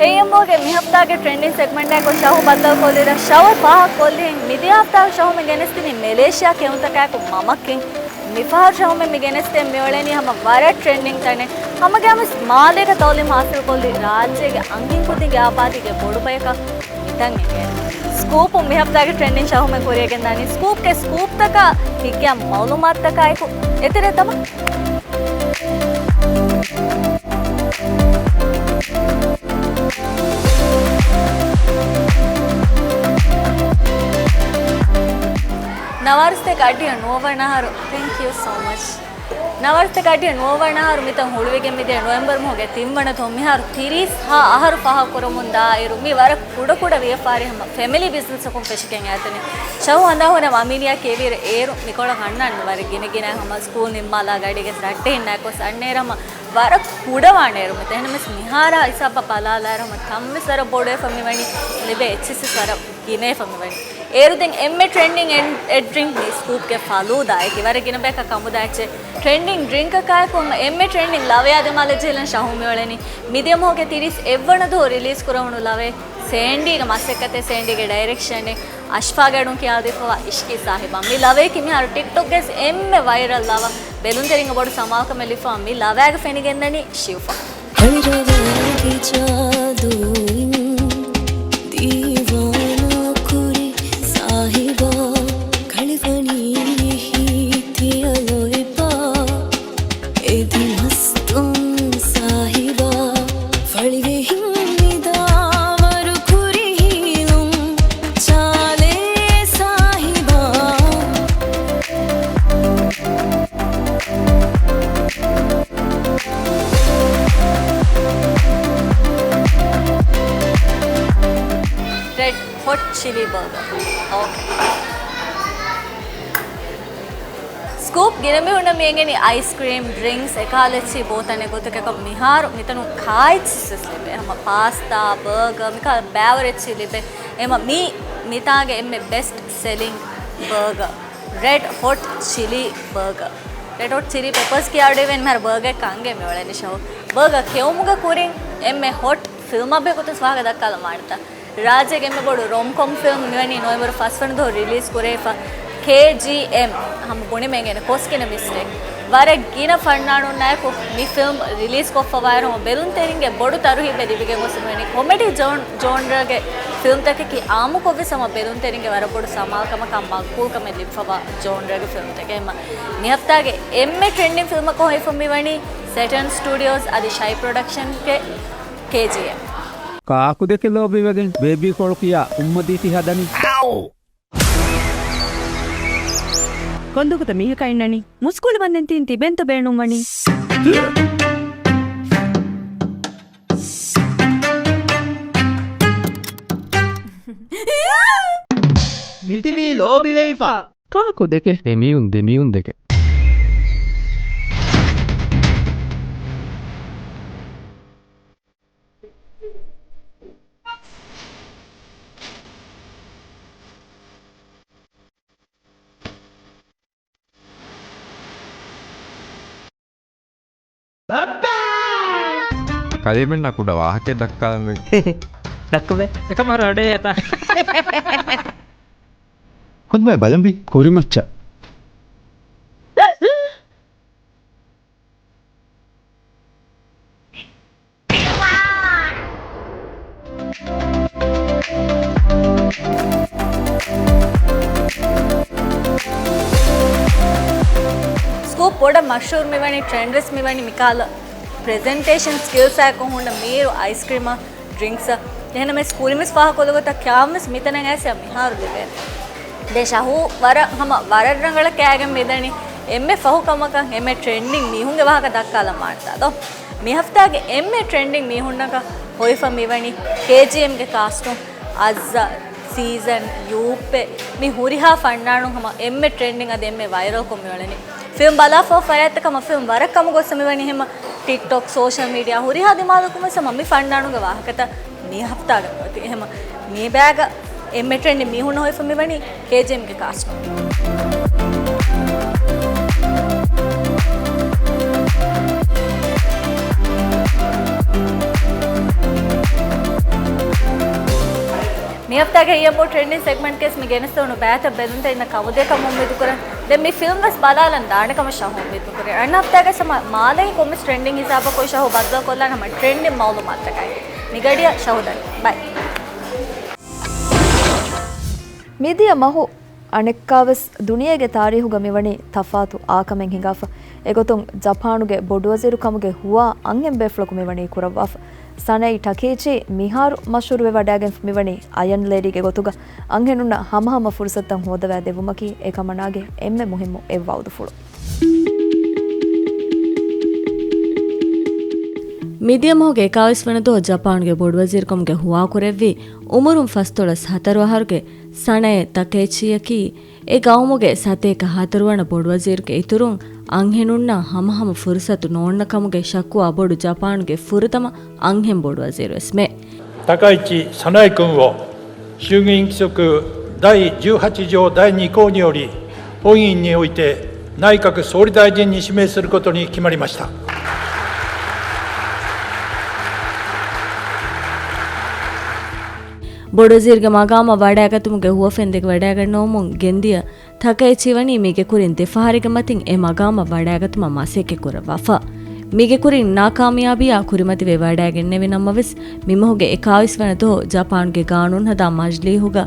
ހެޔަނބޯގެ މި ހަފްތާގެ ޓްރެންޑިން ސެގްމެންޓާއެކު ޝަހު ބައްދަލުކޮށްލިއިރަށް ޝަހު ފާހަގަކޮށްލިހެން މިދިޔަ ހަފްތާގެ ޝަހު މި ގެނެސްދިނީ މެލޭޝިޔާ ކެއުންތަކާއެކު މަމަކްއިން. މިފަހަރު ޝަހުމެން މި ގެނެސްދޭން މިއުޅެނީ ހަމަ ވަރަށް ޓްރެންޑިން ތަނެއް. ހަމަގައިމުވެސް މާލޭގަ ތައުލީމް ހާސިލްކޮށްލި ރާއްޖޭގެ އަންހެންކުދިންގެ އާބާދީގެ ބޮޑުބަޔަކަށް މިތަން އެނގޭނެ. ސްކޫޕު މި ހަފްތާގެ ޓްރެންޑިން ޝަހުމެން ކުރިއަށް ގެންދާނީ. ސްކޫޕްގެ ސްކޫޕްތަކާ ހިތްގައިމު މައުލޫމާތުތަކާއެކު އެތެރޭ ތަމަ ނަވާރަސްތޭކަ އައްޑިހަ ނުވަވަނަ އަހަރު. Thank you so much. ނަވާރަސްތޭކަ އައްޑިހަ ނުވަވަނަ އަހަރު މިތަން ހުޅުވިގެން މިދިޔަ ނޮވެމްބަރު މަހުގެ ތިންވަނަ ދުވަހު މިހާރު ތިރީސް ހަ އަހަރު ފާހަގަކުރަމުން ދާއިރު މި ވަރަށް ކުޑަކުޑަ ވިޔަފާރި ހަމަ ފެމިލީ ބިޒްނަސްއަކުން ފެށިގެން އައިތަނެ. ޝަހު ހަނދާން ހުރެ އަމީނިޔާ ކިޔެވިއިރު އޭރު މިކޮޅަށް އަންނަން ވަރަށް ގިނަ ގިނަ ހަމަ ސްކޫލް ނިންމާލާ ގަޑީގެ ރައްޓެހިންނާއެކު އަންނައިރު ހަމަ ވަރަށް ކުޑަވާނެ އޭރު މިތަން. އެހެންނަމަވެސް މިހާރާ ހިސާބަށް ބަލާލާއިރު ހަމަ ތަންވެސް ވަރަށް ބޮޑުވެފަ މިވަނީ، ލިބޭ އެއްޗިއްސު ވަރަށް ގިނަވެފަ މިވަނީ. އޭރު ދެން އެންމެ ޓްރެންޑިން އެން-، އެއް ޑްރިންކް މި ސްކޫޕްގެ ފަލޫދާއެކޭ. ވަރަށް ގިނަ ބަޔަކަށް ކަމުދާ އެއްޗެއް. ޓްރެންޑިން ޑްރިންކަކާއެކު އެންމެ ޓްރެންޑިން ލަވަޔާ ދިމާލަށް ޖެހިލަން ޝަހު މިއުޅެނީ. މިދިޔަ މަހުގެ ތިރީސް އެއްވަނަ ދުވަހު ރިލީޒް ކުރެވުނު ލަވައެއް ސޭންޑީގެ މަސައްކަތެއް، ސޭންޑީގެ ޑައިރެކްޝަނެއް، އަޝްފާގެ އަޑުން ކިޔާދީފަވާ އިޝްކީ ސާހިބާ. މި ލަވަޔަކީ މިހާރު ޓިކްޓޮކްގައި އެންމެ ވައިރަލް ލަވަ. ބެލުންތެރިންގެ ބޮޑު ސަމާލުކަމެއް ލިބިފަވާ މި ލަވައިގަ ފެނިގެންދަނީ ޝިއުފާ. ކަޅިރަވާގެ ޖާދޫއިން ދީވާނާ ކުރި ސާހިބާ، ކަޅިވަނީ ހިތް ތިޔަލޮއިބާ. އެދި މަސްތުން ސާހިބާ، ފަޅިވެހިން ނިދާ ވަރު ކުރިހީލުން ޗާލޭ ސާހިބާ. ރެޑް ހޮޓް ޗިލީ ބަރގަރ. އޯކޭ. ސްކޫޕް ގިނަ މީހުންނަށް މި އެނގެނީ އައިސްކްރީމް، ޑްރިންކްސް، އެކަހަލަ އެއްޗިހި ބޯތަނެއް ގޮތުގަ. މިހާރު މިތަނުން ކާއެއްޗިސް ވެސް ލިބޭ. ހަމަ ޕާސްތާ، ބަރގަރ، މިކަހަލަ ބައިވަރު އެއްޗިހި ލިބޭ. އެމަ މީ މިތާގެ އެންމެ ބެސްޓް ސެލިން ބަރގަރ، ރެޑް ހޮޓް ޗިލީ ބަރގަރ. ރެޑް ހޮޓް ޗިލީ ޕެޕަރސް ކިޔާ އަޑު އިވެން މިހާރު ބަރގަރ ކަންގެ މި އުޅެނީ ޝަހު. ބަރގަރ ކެއުމުގެ ކުރިން އެންމެ ހޮޓް ފިލްމާ ބެހޭ ގޮތުން ވާހަކަ ދައްކާލަން ވާނެތަ؟ ރާއްޖޭގެ އެންމެ ބޮޑު ރޮމްކޮމް ފިލްމް މިވަނީ ނޮވެމްބަރު ފަސްވަނަ ދުވަހު ރިލީޒް ކުރެވިފަ ކޭޖީއެމް. ހަމަ ބުނިމެންގެނެ ކޮސްގިނަ މިސްޓޭކް. ވަރަށް ގިނަ ފަންނާނުންނާއެކު މި ފިލްމް ރިލީޒް ކޮށްފަވާއިރު ހަމަ ބެލުންތެރިންގެ ބޮޑު ތަރުހީބެއް ލިބިގެން ގޮސް މިވަނީ ކޮމެޑީ ޖޯން، ޖޯންރާގެ ފިލްމްތަކަކީ އާއްމުކޮށްވެސް ހަމަ ބެލުންތެރިންގެ ވަރަށް ބޮޑު ސަމާލުކަމަކާ މަގުބޫލްކަމެއް ލިބިފަވާ ޖޯންރާގެ ފިލްމްތަކެއް. ހަމަ މި ހަފްތާގެ އެންމެ ޓްރެންޑިން ފިލްމަކަށް ހޮވިފަ މިވަނީ ސެޓަން ސްޓޫޑިއޯސް އަދި ޝައި ޕްރޮޑަކްޝަންގެ ކޭޖީއެމް. ކާކުދެކެ ލޯބިވެގެން ބޭބީކޮޅު ކިޔާ އުއްމަދީ ތި ހަދަނީ. ކޮންދުކުތަ މީހަކާ އިންނަނީ؟ މުސްކުޅި ވަންދެން ތިން ތިބެންތޯ ބޭނުންވަނީ؟ މިތިބީ ލޯބިވެވިފަ. ކާކުދެކެ. ދެމިޔުން، ދެމިޔުން ދެކެ. ކަލޭމެންނާ ކުޑަ ވާހަކައެއް ދައްކާލަން. ދައްކަބަ. އެކަމަ ރަޑޭ އެތާ. ކޮންމެ ބަލަނބި ކުރިމައްޗަށް. ސްކޫޕް ބޮޑަށް މަޝްހޫރު މިވަނީ، ޓްރެންޑްވެސް މިވަނީ މިކާލަ ޕްރެޒެންޓޭޝަން ސްކިލްސްއާއެކު ހުންނަ މީރު އައިސްކްރީމާ ޑްރިންކްސް. އެހެންނަމަވެސް ކުރިންވެސް ފާހަގަކޮށްލި ގޮތަށް ކާވެސް މިތަނަށް އައިސް މިހާރު ލިބޭ. ދެ ޝަހޫ ވަރަށް ހަމަ ވަރަށް ރަނގަޅަށް ކާގެން މިދަނީ. އެންމެ ފަހު ކަމަކަށް އެންމެ ޓްރެންޑިން މީހުންގެ ވާހަކަ ދައްކާލަން ވާނެތާ ދޯ؟ މި ހަފްތާގެ އެންމެ ޓްރެންޑިން މީހުންނަކަށް ހޮވިފަ މިވަނީ ކޭޖީއެމްގެ ކާސްޓުން، އަޒްޒަ، ސީޒަން، ޔޫޕެ، މި ހުރިހާ ފަންނާނުން ހަމަ އެންމެ ޓްރެންޑިން އަދި އެންމެ ވައިރަލްކޮށް މިއުޅެނީ. ފިލްމް ބަލާފަ ފަރާތްތަކަށް ހަމަ ފިލްމް ވަރަށް ކަމުގޮސް މިވަނީ ހަމަ ޓިކްޓޮކް، ސޯޝަލް މީޑިއާ ހުރިހާ ދިމާލަކުން ވެސް ހަމަ މި ފަންނާނުގެ ވާހަކަތައް މި ހަފްތާގަ އޮތީ. ހަމަ މި ބައިގަ އެންމެ ޓްރެންޑިން މީހުން ހޮވިފަ މިވަނީ ކޭޖީއެމްގެ ކާސްޓުން. މި ހަފްތާގެ އެންމެ ޓްރެންޑިން ސެގްމަންޓްގައި މި ގެނެސްދެވުނު ބައިތައް ބެލުންތެރިންނަށް ކަމުދިޔަކަމަށް އުއްމީދުކުރަން. ދެން މި ފިލްމް ވެސް ބަލާލަން ދާނެ ކަމަށް ޝަހޫ އުއްމީދުކުރޭ. އަންނަ ހަފްތާގައި ހަމަ މާލޭގެ ކޮންމެސް ޓްރެންޑިން ހިސާބަކުން ޝަހޫ ބައްދަލުކޮށްލާނެ ހަމަ ޓްރެންޑިން މައުލޫމާތުތަކާއި. މި ގަޑިއަށް ޝަހޫ ދަނީ. ބައި. މިދިޔަ މަހު އަނެއްކާވެސް ދުނިޔޭގެ ތާރީހުގަ މިވަނީ ތަފާތު އާކަމެއް ހިނގާފަ. އެގޮތުން ޖަޕާނުގެ ބޮޑުވަޒީރު ކަމުގެ ހުވާ އަންހެން ބޭފުޅަކު މިވަނީ ކުރައްވާފަ. ސަނައި ޓަކޭޗީ މިހާރު މަޝްހޫރުވެވަޑައިގެން މިވަނީ އަޔަން ލޭޑީގެ ގޮތުގަ އަންހެނުންނަށް ހަމަހަމަ ފުރުސަތުތައް ހޯދަވާ ދެއްވުމަކީ އެކަމަނާގެ އެންމެ މުހިއްމު އެއްވައުދުފުޅު. މިދިޔަ މަހުގެ އެކާވީސް ވަނަ ދުވަހު ޖަޕާނުގެ ބޮޑުވަޒީރުކަމުގެ ހުވާ ކުރެއްވި އުމުރުން ފަސްދޮޅަސް ހަތަރު އަހަރުގެ ސަނައެ ތަކޭޗީއަކީ، އެ ގައުމުގެ ސަތޭކަ ހަތަރު ވަނަ ބޮޑުވަޒީރުގެ އިތުރުން އަންހެނުންނަށް ހަމަހަމަ ފުރުސަތު ނޯންނަ ކަމުގެ ޝަކުވާ ބޮޑު ޖަޕާނުގެ ފުރަތަމަ އަންހެން ބޮޑުވަޒީރުވެސްމެ. 高市早苗君を 衆議院規則第十八条第二項により、本院において内閣総理大臣に指名することに決まりました。ބޮޑުވަޒީރުގެ މަގާމަށް ވަޑައިގަތުމުގެ ހުވަފެން ދެކެވަޑައިގަންނަވަމުން ގެންދިޔަ ތަކައިޗީ ވަނީ މީގެ ކުރިން ދެފަހަރެއްގެ މަތިން އެ މަގާމަށް ވަޑައިގަތުމަށް މަސައްކަތް ކުރައްވާފަ. މީގެ ކުރިން ނާކާމިޔާބީއާ ކުރިމަތިވެ ވަޑައިގެންނެވި ނަމަވެސް، މިމަހުގެ އެކާވީސް ވަނަ ދުވަހު ޖަޕާނުގެ ގާނޫނުހަދާ މަޖިލީހުގަ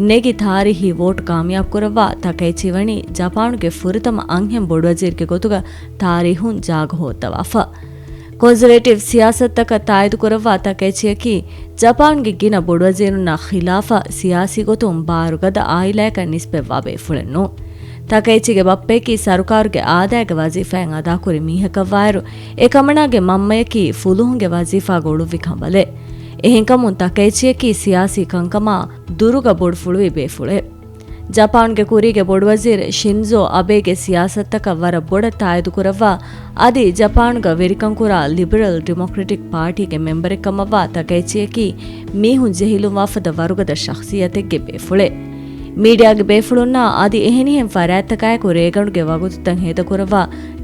ނެގި ތާރީހީ ވޯޓް ކާމިޔާބު ކުރައްވާ ތަކައިޗީ ވަނީ ޖަޕާނުގެ ފުރަތަމަ އަންހެން ބޮޑުވަޒީރުގެ ގޮތުގަ ތާރީހުން ޖާގަ ހޯއްދަވާފަ. ކޮންޒަވޭޓިވް ސިޔާސަތުތަކަށް ތާއީދުކުރައްވާ ތަކައިޗީއަކީ، ޖަޕާނުގެ ގިނަ ބޮޑުވަޒީރުންނާ ޚިލާފަށް ސިޔާސީ ގޮތުން ބާރުގަދަ އާއިލާއަކަށް ނިސްބަތްވާ ބޭފުޅެއް ނޫން. ތަކައިޗީގެ ބައްޕަޔަކީ ސަރުކާރުގެ އާދައިގެ ވަޒީފާއެއް އަދާކުރި މީހަކަށްވާއިރު، އެކަމަނާގެ މަންމަޔަކީ ފުލުހުންގެ ވަޒީފާގަ އުޅުއްވި ކަނބަލެއް. އެހެންކަމުން ތަކައިޗީއަކީ ސިޔާސީ ކަންކަމާ ދުރުގަ ބޮޑުފުޅުވި ބޭފުޅެއް. ޖަޕާނުގެ ކުރީގެ ބޮޑުވަޒީރު ޝިންޒޯ އަބޭގެ ސިޔާސަތުތަކަށް ވަރަށް ބޮޑަށް ތާއީދުކުރައްވާ، އަދި ޖަޕާނުގަ ވެރިކަންކުރާ ލިބެރަލް ޑިމޮކްރެޓިކް ޕާޓީގެ މެމްބަރެއްކަމަށްވާ ތަކައިޗީއަކީ މީހުން ޖެހިލުންވާފަދަ ވަރުގަދަ ޝަޚްސިއްޔަތެއްގެ ބޭފުޅެއް. މީޑިއާގެ ބޭފުޅުންނާ އަދި އެހެނިހެން ފަރާތްތަކާއެކު ރޭގަނޑުގެ ވަގުތުތައް ހޭދަކުރައްވާ،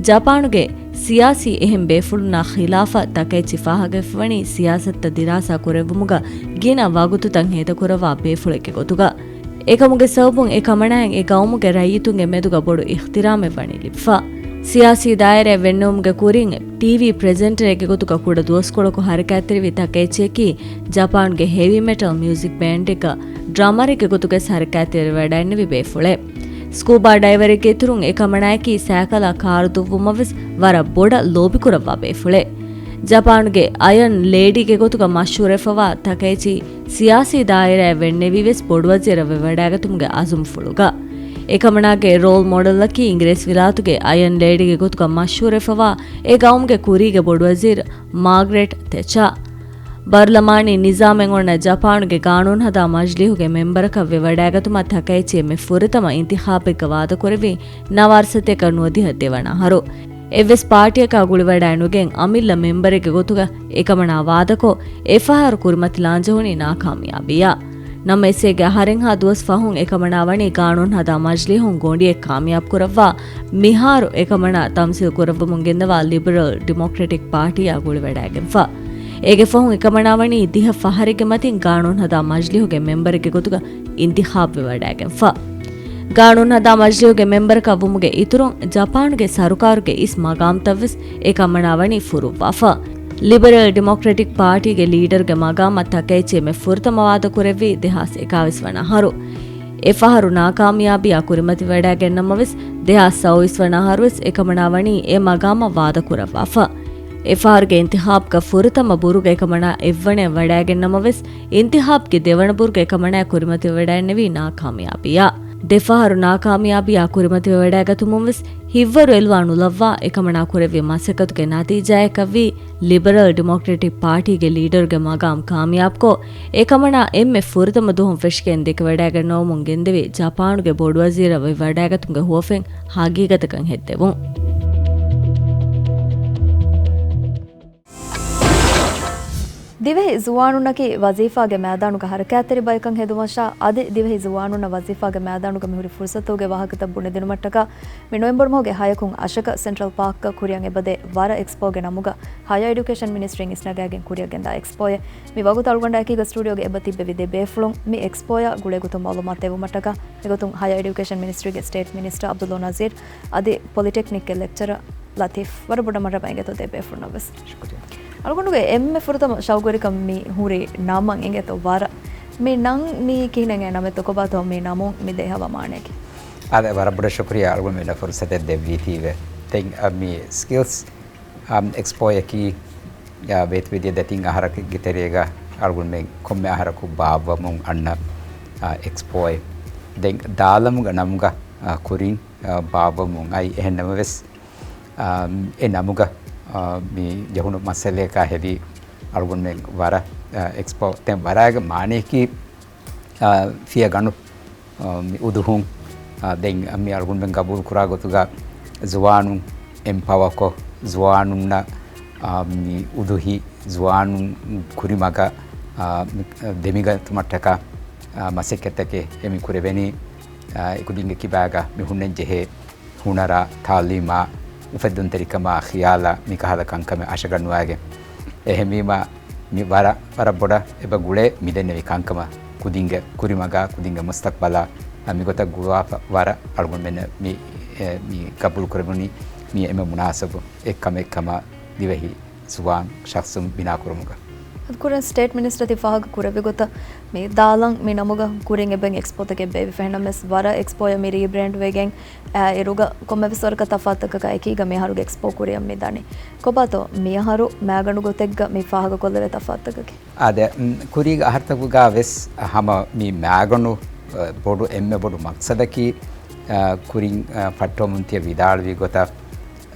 ޖަޕާނުގެ ސިޔާސީ އެހެން ބޭފުޅުންނާ ޚިލާފަށް ތަކައިޗީ ފާހަގަވެފަވަނީ ސިޔާސަތުތައް ދިރާސާ ކުރެއްވުމުގަ ގިނަ ވަގުތުތައް ހޭދަކުރައްވާ ބޭފުޅެއްގެ ގޮތުގަ. އެކަމުގެ ސަބަބުން އެ ކަމަނާއަށް އެ ގައުމުގެ ރައްޔިތުންގެ މެދުގަ ބޮޑު އިޚްތިރާމެއް ވަނީ ލިބިފަ. ސިޔާސީ ދާއިރާއެއް ވެންނެވުމުގެ ކުރިން ޓީވީ ޕްރެޒެންޓަރެއްގެ ގޮތުގަ ކުޑަ ދުވަސްކޮޅަކު ހަރަކާތްތެރިވި ތަކައިޗީއަކީ ޖަޕާންގެ ހެވީ މެޓަލް މިއުޒިކް ބޭންޑެއްގަ ޑްރަމަރެއްގެ ގޮތުގަ ހަރަކާތްތެރިވެވަޑައިންނެވި ބޭފުޅެއް. ސްކޫބާ ޑައިވަރެއްގެ އިތުރުން އެ ކަމަނާއަކީ ސައިކަލާ ކާރު ދުއްވުމަށް ވެސް ވަރަށް ބޮޑަށް ލޯބިކުރައްވާ ބޭފުޅެއް. ޖަޕާނުގެ އަޔަން ލޭޑީގެ ގޮތުގަ މަޝްހޫރުވެފަވާ ތަކައިޗީ ސިޔާސީ ދާއިރާއެއް ވެންނެވީ ވެސް ބޮޑުވަޒީރަށް ވެވަޑައިގަތުމުގެ އަޒުމްފުޅުގަ. އެކަމަނާގެ ރޯލް މޮޑެލަކީ އިނގިރޭސިވިލާތުގެ އަޔަން ލޭޑީގެ ގޮތުގަ މަޝްހޫރުވެފަވާ އެ ގައުމުގެ ކުރީގެ ބޮޑުވަޒީރު މާގްރެޓް ތެޗާ. ބަރުލަމާނީ ނިޒާމެއް އޮންނަ ޖަޕާނުގެ ގާނޫނުހަދާ މަޖިލީހުގެ މެމްބަރަކަށް ވެވަޑައިގަތުމަށް ތަކައިޗީ އެންމެ ފުރަތަމަ އިންތިޚާބެއްގަ ވާދަކުރެއްވީ ނަވާރަ ސަތޭކަ ނުވަދިހަ ދެވަނަ އަހަރު. އެއްވެސް ޕާޓީއަކާ ގުޅިވަޑައިނުގެން އަމިއްލަ މެމްބަރެއްގެ ގޮތުގަ އެކަމަނާ ވާދަކޮށް، އެފަހަރު ކުރިމަތިލާން ޖެހުނީ ނާކާމިޔާބީއާ. ނަމަވެސް އޭގެ އަހަރެއްހާ ދުވަސް ފަހުން އެކަމަނާ ވަނީ ގާނޫނުހަދާ މަޖިލީހުން ގޮނޑިއެއް ކާމިޔާބު ކުރައްވާ، މިހާރު އެކަމަނާ ތަމްސީލް ކުރައްވަމުން ގެންދަވާ ލިބެރަލް ޑިމޮކްރެޓިކް ޕާޓީއާ ގުޅިވަޑައިގެންފަ. އޭގެ ފަހުން އެކަމަނާ ވަނީ ދިހަ ފަހަރެއްގެ މަތިން ގާނޫނުހަދާ މަޖިލީހުގެ މެމްބަރެއްގެ ގޮތުގަ އިންތިޚާބުވެވަޑައިގެންފަ. ގާނޫނުހަދާ މަޖިލީހުގެ މެމްބަރަކަށް ވުމުގެ އިތުރުން، ޖަޕާނުގެ ސަރުކާރުގެ އިސް މަގާމްތައްވެސް އެ ކަމަނާ ވަނީ ފުރުއްވާފަ. ލިބެރަލް ޑިމޮކްރެޓިކް ޕާޓީގެ ލީޑަރުގެ މަގާމަށް ތަކައިޗީ އެންމެ ފުރަތަމަ ވާދަކުރެއްވީ ދެހާސް އެކާވީސް ވަނަ އަހަރު. އެފަހަރު ނާކާމިޔާބީއާ ކުރިމަތިވެވަޑައިގެން ނަމަވެސް، ދެހާސް ސައުވީސް ވަނަ އަހަރުވެސް އެކަމަނާ ވަނީ އެ މަގާމަށް ވާދަކުރައްވާފަ. އެފަހަރުގެ އިންތިޚާބުގަ ފުރަތަމަ ބުރުގަ އެކަމަނާ އެއްވަނައަށް ވަޑައިގެން ނަމަވެސް، އިންތިޚާބްގެ ދެވަނަ ބުރުގަ އެކަމަނާ ކުރިމަތިވެވަޑައިންނެވީ ނާކާމިޔާބީއާ. ދެފަހަރު ނާކާމިޔާބީއާ ކުރިމަތިވެވަޑައިގަތުމުން ވެސް ހިތްވަރު އެލުވާ ނުލައްވާ އެކަމަނާ ކުރެއްވި މަސައްކަތުގެ ނަތީޖާއަކަށްވީ، ލިބެރަލް ޑިމޮކްރެޓިކް ޕާޓީގެ ލީޑަރުގެ މަގާމް ކާމިޔާބުކޮށް، އެކަމަނާ އެންމެ ފުރަތަމަ ދުވަހުން ފެށިގެން ދެކެވަޑައިގަންނަވަމުން ގެންދެވި ޖަޕާނުގެ ބޮޑުވަޒީރަށް ވެވަޑައިގަތުމުގެ ހުވަފެން ހަގީގަތަކަށް ހެއްދެވުން. ދިވެހި ޒުވާނުންނަކީ ވަޒީފާގެ މައިދާނުގަ ހަރަކާތްތެރި ބަޔަކަށް ހެދުމަށާ އަދި ދިވެހި ޒުވާނުންނަށް ވަޒީފާގެ މައިދާނުގަ މިހުރި ފުރުސަތުގެ ވާހަކަތައް ބުނެދިނުމަށްޓަކާ މި ނޮވެމްބަރު މަހުގެ ހަޔަކުން އަށަކަށް ސެންޓްރަލް ޕާކްގަ ކުރިއަށް އެބަދޭ ވަރަށް އެކްސްޕޯގެ ނަމުގަ ހަޔަރ އެޑިއުކޭޝަން މިނިސްޓްރީން އިސްނަގާގެން ކުރިއަށް ގެންދާ އެކްސްޕޯއެއް. މި ވަގުތު އަޅުގަނޑާއެކީގަ ސްޓޫޑިއޯގަ އެބަ ތިއްބެވި ދެ ބޭފުޅުން މި އެކްސްޕޯއާ ގުޅޭ ގޮތުން މައުލޫމާތު ދެއްވުމަށްޓަކާ މިގޮތުން ހަޔަރ އެޑިއުކޭޝަން މިނިސްޓްރީގެ ސްޓޭޓް މިނިސްޓަރ އަބްދުއްލޯ ނަޒީރް އަދި ޕޮލިޓެކްނިކްގެ ލެކްޗަރ ލަތީފް ވަރަށް ބޮޑަށް މަރްހަބާ އިނގޭތޯ ދެ ބޭފުޅުންނަށް ވެސް. ޝުކުރިއްޔާ. އަޅުގަނޑުގެ އެންމެ ފުރަތަމަ ޝައުގުވެރިކަން މި ހުރި ނަމަށް އިނގޭތޯ ވަރަށް. މި ނަން މީ ކިހިނެއް ނަމެއްތޯ ކޮބާތޯ މި ނަމުން މި ދޭހަވާ މާނައަކީ؟ އާދެ، ވަރަށް ބޮޑަށް ޝުކުރިއްޔާ އަޅުގަނޑު މި ފުރުސަތެއް ދެއްވީތީވެ. ދެން، އަ، މި ސްކިލްސް، އަ، އެކްސްޕޯއަކީ، އަ، ވޭތުވެދިޔަ ދެތިން އަހަރަކުގެ ތެރޭގަ އަޅުގަނޑުމެން ކޮންމެ އަހަރަކު ބާއްވަމުން އަންނަ، އަ، އެކްސްޕޯއެއް. ދެން ދާލަމުގަ ނަމުގަ، އަ، ކުރިން، އަ، ބާއްވަމުން އައި. އެހެން ނަމަވެސް، އާ، އެ ނަމުގަ، އާ، މި ޖެހުނު މައްސަލަޔަކާ ހެދި އަޅުގަނޑުމެން ވަރަށް، އާ، އެކްސްޕޯ، ދެން ވަރާގެ މާނަޔަކީ، އާ، ފިޔަ ގަނޑު، އާ، މި އުދުހުން، އާ، ދެން މި އަޅުގަނޑުމެން ގަބޫލު ކުރާ ގޮތުގަ ޒުވާނުން އެމްޕަވާކޮށް، ޒުވާނުންނަށް، އާ، މި އުދުހި ޒުވާނުން ކުރިމަގަށް، އާ، މި، ދެމިގަތުމަށްޓަކާ، އާ، މަސައްކަތްތަކެއް އެ މި ކުރެވެނީ، އާ، އެކުދިންގެ ކިބާގަ މި ހުންނަން ޖެހޭ ހުނަރާ، ތާލީމާ، އުފެއްދުންތެރިކަމާ، ޚިޔާލާ، މިކަހަލަ ކަންކަމެއް އަށަގަންނުވާގެން. އެހެންވީމާ، މި ވަރަށް، ވަރަށް ބޮޑަށް އެބަ ގުޅޭ މި ދެންނެވި ކަންކަމަށް. ކުދިންގެ ކުރިމަގާ، ކުދިންގެ މުސްތަޤްބަލާ، އަ، މިގޮތަށް ގުޅުވާފަ ވަރަށް އަޅުގަނޑުމެން މި، އެ، މި ގަބޫލު ކުރެވުނީ މި އެންމެ މުނާސަބު އެއް ކަމެއް ކަމަށް ދިވެހި ޒުވާން ޝަޚްޞުން ބިނާ ކުރުމުގަ. އަދި ކުރިން ސްޓޭޓް މިނިސްޓަރ ތި ފާހަގަ ކުރެއްވި ގޮތަށް މި ދާލަން މި ނަމުގަ ކުރިން އެބައިން އެކްސްޕޯތަކެއް ބޭއްވިފަ. އެހެންނަމަވެސް ވަރަށް އެކްސްޕޯޔަށް މި ރީބްރޭންޑް ވެގެން އައިރުގަ ކޮންމެވެސް ވަރަކަށް ތަފާތުތަކާ އެކީގަ މިއަހަރުގެ އެކްސްޕޯ ކުރިއަށް މި ދަނީ. ކޮބާތޯ މިއަހަރު މައިގަނޑު ގޮތެއްގަ މި ފާހަގަކޮށްލެވޭ ތަފާތުތަކަކީ؟ އާދެ، މް، ކުރީގެ އަހަރުތަކުގަ ވެސް ހަމަ މި މައިގަނޑު، އަ، ބޮޑު އެންމެ ބޮޑު މަޤްޞަދަކީ، އަ، ކުރިން، އަ، ފައްޓަވަމުން ތިޔަ ވިދާޅުވި ގޮތަށް،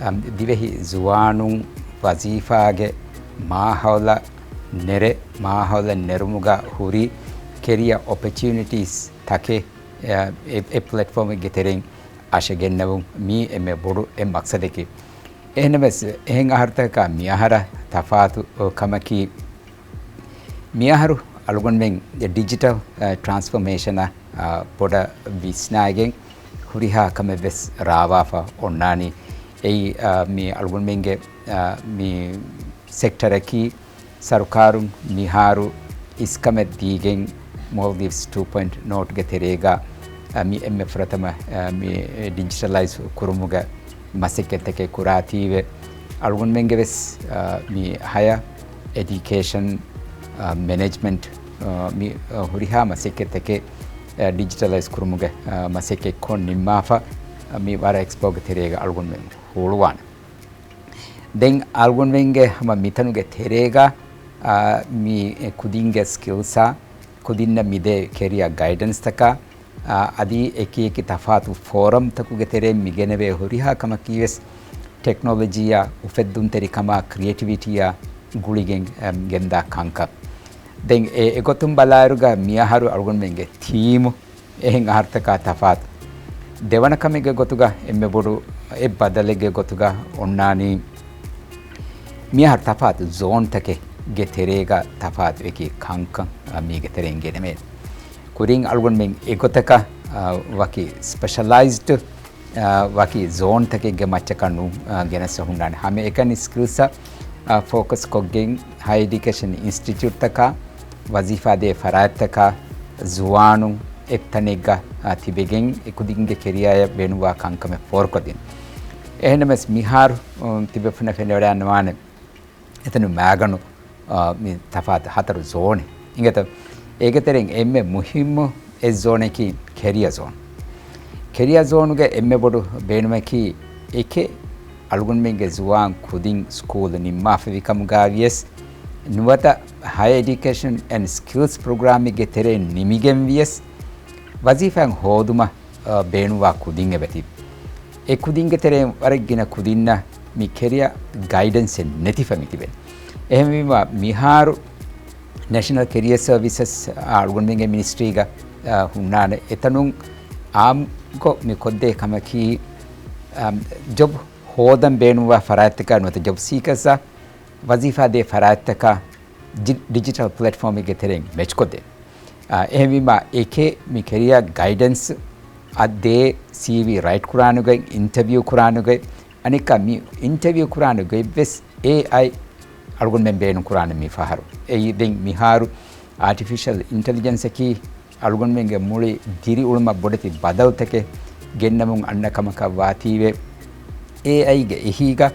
އަ، ދިވެހި ޒުވާނުން ވަޒީފާގެ މާހައުލަށް ނެރެ، މާހައުލަށް ނެރުމުގަ ހުރި ކެރިއަ އޮޕޮޗުނިޓީސް ތަކެއް، އަ، އެ، އެ ޕްލެޓްފޯމެއްގެ ތެރެއިން އަށެ ގެންނެވުން މީ އެންމެ ބޮޑު އެއް މަޤްޞަދަކީ. އެހެންނަމަވެސް، އެހެން އަހަރުތަކަކާ މިއަހަރަށް ތަފާތު ކަމަކީ، މިއަހަރު އަޅުގަނޑުމެން ޑިޖިޓަލް، އަ، ޓްރާންސްފޮމޭޝަނަށް، އަ، ބޮޑަށް ވިސްނާގެން ހުރިހާ ކަމެއް ވެސް ރާވާފަ އޮންނާނީ. އެއީ، އަ، މި އަޅުގަނޑުމެންގެ، އަ، މި ސެކްޓަރަކީ ސަރުކާރުން މިހާރު އިސްކަމެއް ދީގެން މޯލްޑިވްސް ޓޫ ޕޮއިންޓް ނޯޓްގެ ތެރޭގަ، އަ، މި އެންމެ ފުރަތަމަ، އަ، މި ޑިޖިޓަލައިޒް ކުރުމުގެ މަސައްކަތްތަކެއް ކުރާތީވެ، އަޅުގަނޑުމެންގެ ވެސް، އަ، މި ހަޔަ އެޑިއުކޭޝަން، އަ، މެނޭޖްމަންޓް، އަ، މި، އަ، ހުރިހާ މަސައްކަތްތަކެއް، އަ، ޑިޖިޓަލައިޒް ކުރުމުގެ، އަ، މަސައްކަތް ކޮށް ނިންމާފަ، އަ، މި ވަރަށް އެކްސްޕޯގެ ތެރޭގަ އަޅުގަނޑުމެން ހުޅުވާނެ. ދެން އަޅުގަނޑުމެންގެ ހަމަ މިތަނުގެ ތެރޭގަ، އާ، މި ކުދިންގެ ސްކިލްސާ، ކުދިންނަށް މިދޭ ކެރިއާ ގައިޑެންސްތަކާ، އާ، އަދި އެކި އެކި ތަފާތު ފޯރަމްތަކުގެ ތެރެއިން މި ގެނެވޭ ހުރިހާ ކަމަކީވެސް ޓެކްނޮލޮޖީއާ، އުފެއްދުންތެރިކަމާ، ކްރިއޭޓިވިޓީއާ ގުޅިގެން، އެމް، ގެންދާ ކަންކަން. ދެން އެ، އެގޮތުން ބަލާއިރުގަ މިއަހަރު އަޅުގަނޑުމެންގެ ތީމު އެހެން އަހަރުތަކާ ތަފާތު. ދެވަނަ ކަމެއްގެ ގޮތުގަ އެންމެ ބޮޑު އެއް ބަދަލެއްގެ ގޮތުގަ އޮންނާނީ، މިއަހަރު ތަފާތު ޒޯންތަކެއްގެ ތެރޭގަ ތަފާތު އެކި ކަންކަން، އަ، މީގެ ތެރެއިން ގެނެވޭނެ. ކުރިން އަޅުގަނޑުމެން އެގޮތަކަށް، އަ، ވަކި ސްޕެޝަލައިޒްޑް، އަ، ވަކި ޒޯންތަކެއްގެ މައްޗަކަށް ނޫން، އަ، ގެނެސް ހުންނާނެ. ހަމައެކަނި ސްކިލްސްއަށް، އަ، ފޯކަސް ކޮށްގެން ހަޔަ އެޑިއުކޭޝަން އިންސްޓިޓިއުޓްތަކާ، ވަޒީފާދޭ ފަރާތްތަކާ، ޒުވާނުން އެއްތަނެއްގަ، އާ، ތިބެގެން އެކުދިންގެ ކެރިއާއަށް ބޭނުންވާ ކަންކަމެއް ފޯރުކޮށްދިން. އެހެންނަމަވެސް މިހާރު، އު، ތިބެފުނަށް ފެނިވަޑައިގަންނަވާނެ އެތަނު މައިގަނޑު، އާ، މި ތަފާތު ހަތަރު ޒޯނެއް އިނގޭތޯ. އޭގެ ތެރެއިން އެންމެ މުހިއްމު އެއް ޒޯނަކީ ކެރިއާ ޒޯން. ކެރިއާ ޒޯނުގެ އެންމެ ބޮޑު ބޭނުމަކީ އެކެއް އަޅުގަނޑުމެންގެ ޒުވާން ކުދިން ސްކޫލް ނިންމާފަވި ކަމުގައިވިޔަސް، ނުވަތަ ހަޔަ އެޑިއުކޭޝަން އެންޑް ސްކިލްސް ޕްރޮގްރާމެއްގެ ތެރެއިން ނިމިގެން ވިޔަސް، ވަޒީފާއެއް ހޯދުމަށް، އަ، ބޭނުންވާ ކުދިން އެބަތި. އެ ކުދިންގެ ތެރެއިން ވަރަށް ގިނަ ކުދިންނަށް މި ކެރިއާ ގައިޑެންސެއް ނެތިފަ މިތިބެން. އެހެންވީމަ، މިހާރު ނޭޝަނަލް ކެރިއާ ސަރވިސަސް އަޅުގަނޑުމެންގެ މިނިސްޓްރީގަ، އަ، ހުންނާނެ. އެތަނުން އާއްމުކޮށް މި ކޮށްދޭ ކަމަކީ، އަ، ޖޮބް ހޯދަން ބޭނުންވާ ފަރާތްތަކާ ނުވަތަ ޖޮބް ސީކަރސްއާ ވަޒީފާ ދޭ ފަރާތްތަކާ ޑި-، ޑިޖިޓަލް ޕްލެޓްފޯމެއްގެ ތެރެއިން މެޗްކޮށްދޭން. އާ، އެހެންވީމާ، އެކެއް މި ކެރިއާ ގައިޑެންސް އަށް ދޭ ސީވީ ރައިޓް ކުރާނުގައި، އިންޓަވިއު ކުރާނުގައި، އަނެއްކާ މި އިންޓަވިއު ކުރާނުގައި ވެސް އޭއައި އަޅުގަނޑުމެން ބޭނުން ކުރާނެ މި ފަހަރު. އެއީ ދެން މިހާރު އާޓިފިޝަލް އިންޓެލިޖެންސަކީ އަޅުގަނޑުމެންގެ މުޅި ދިރިއުޅުމަށް ބޮޑެތި ބަދަލުތަކެއް ގެންނަމުން އަންނަ ކަމަކަށް ވާތީވެ، އޭއައިގެ އެހީގަ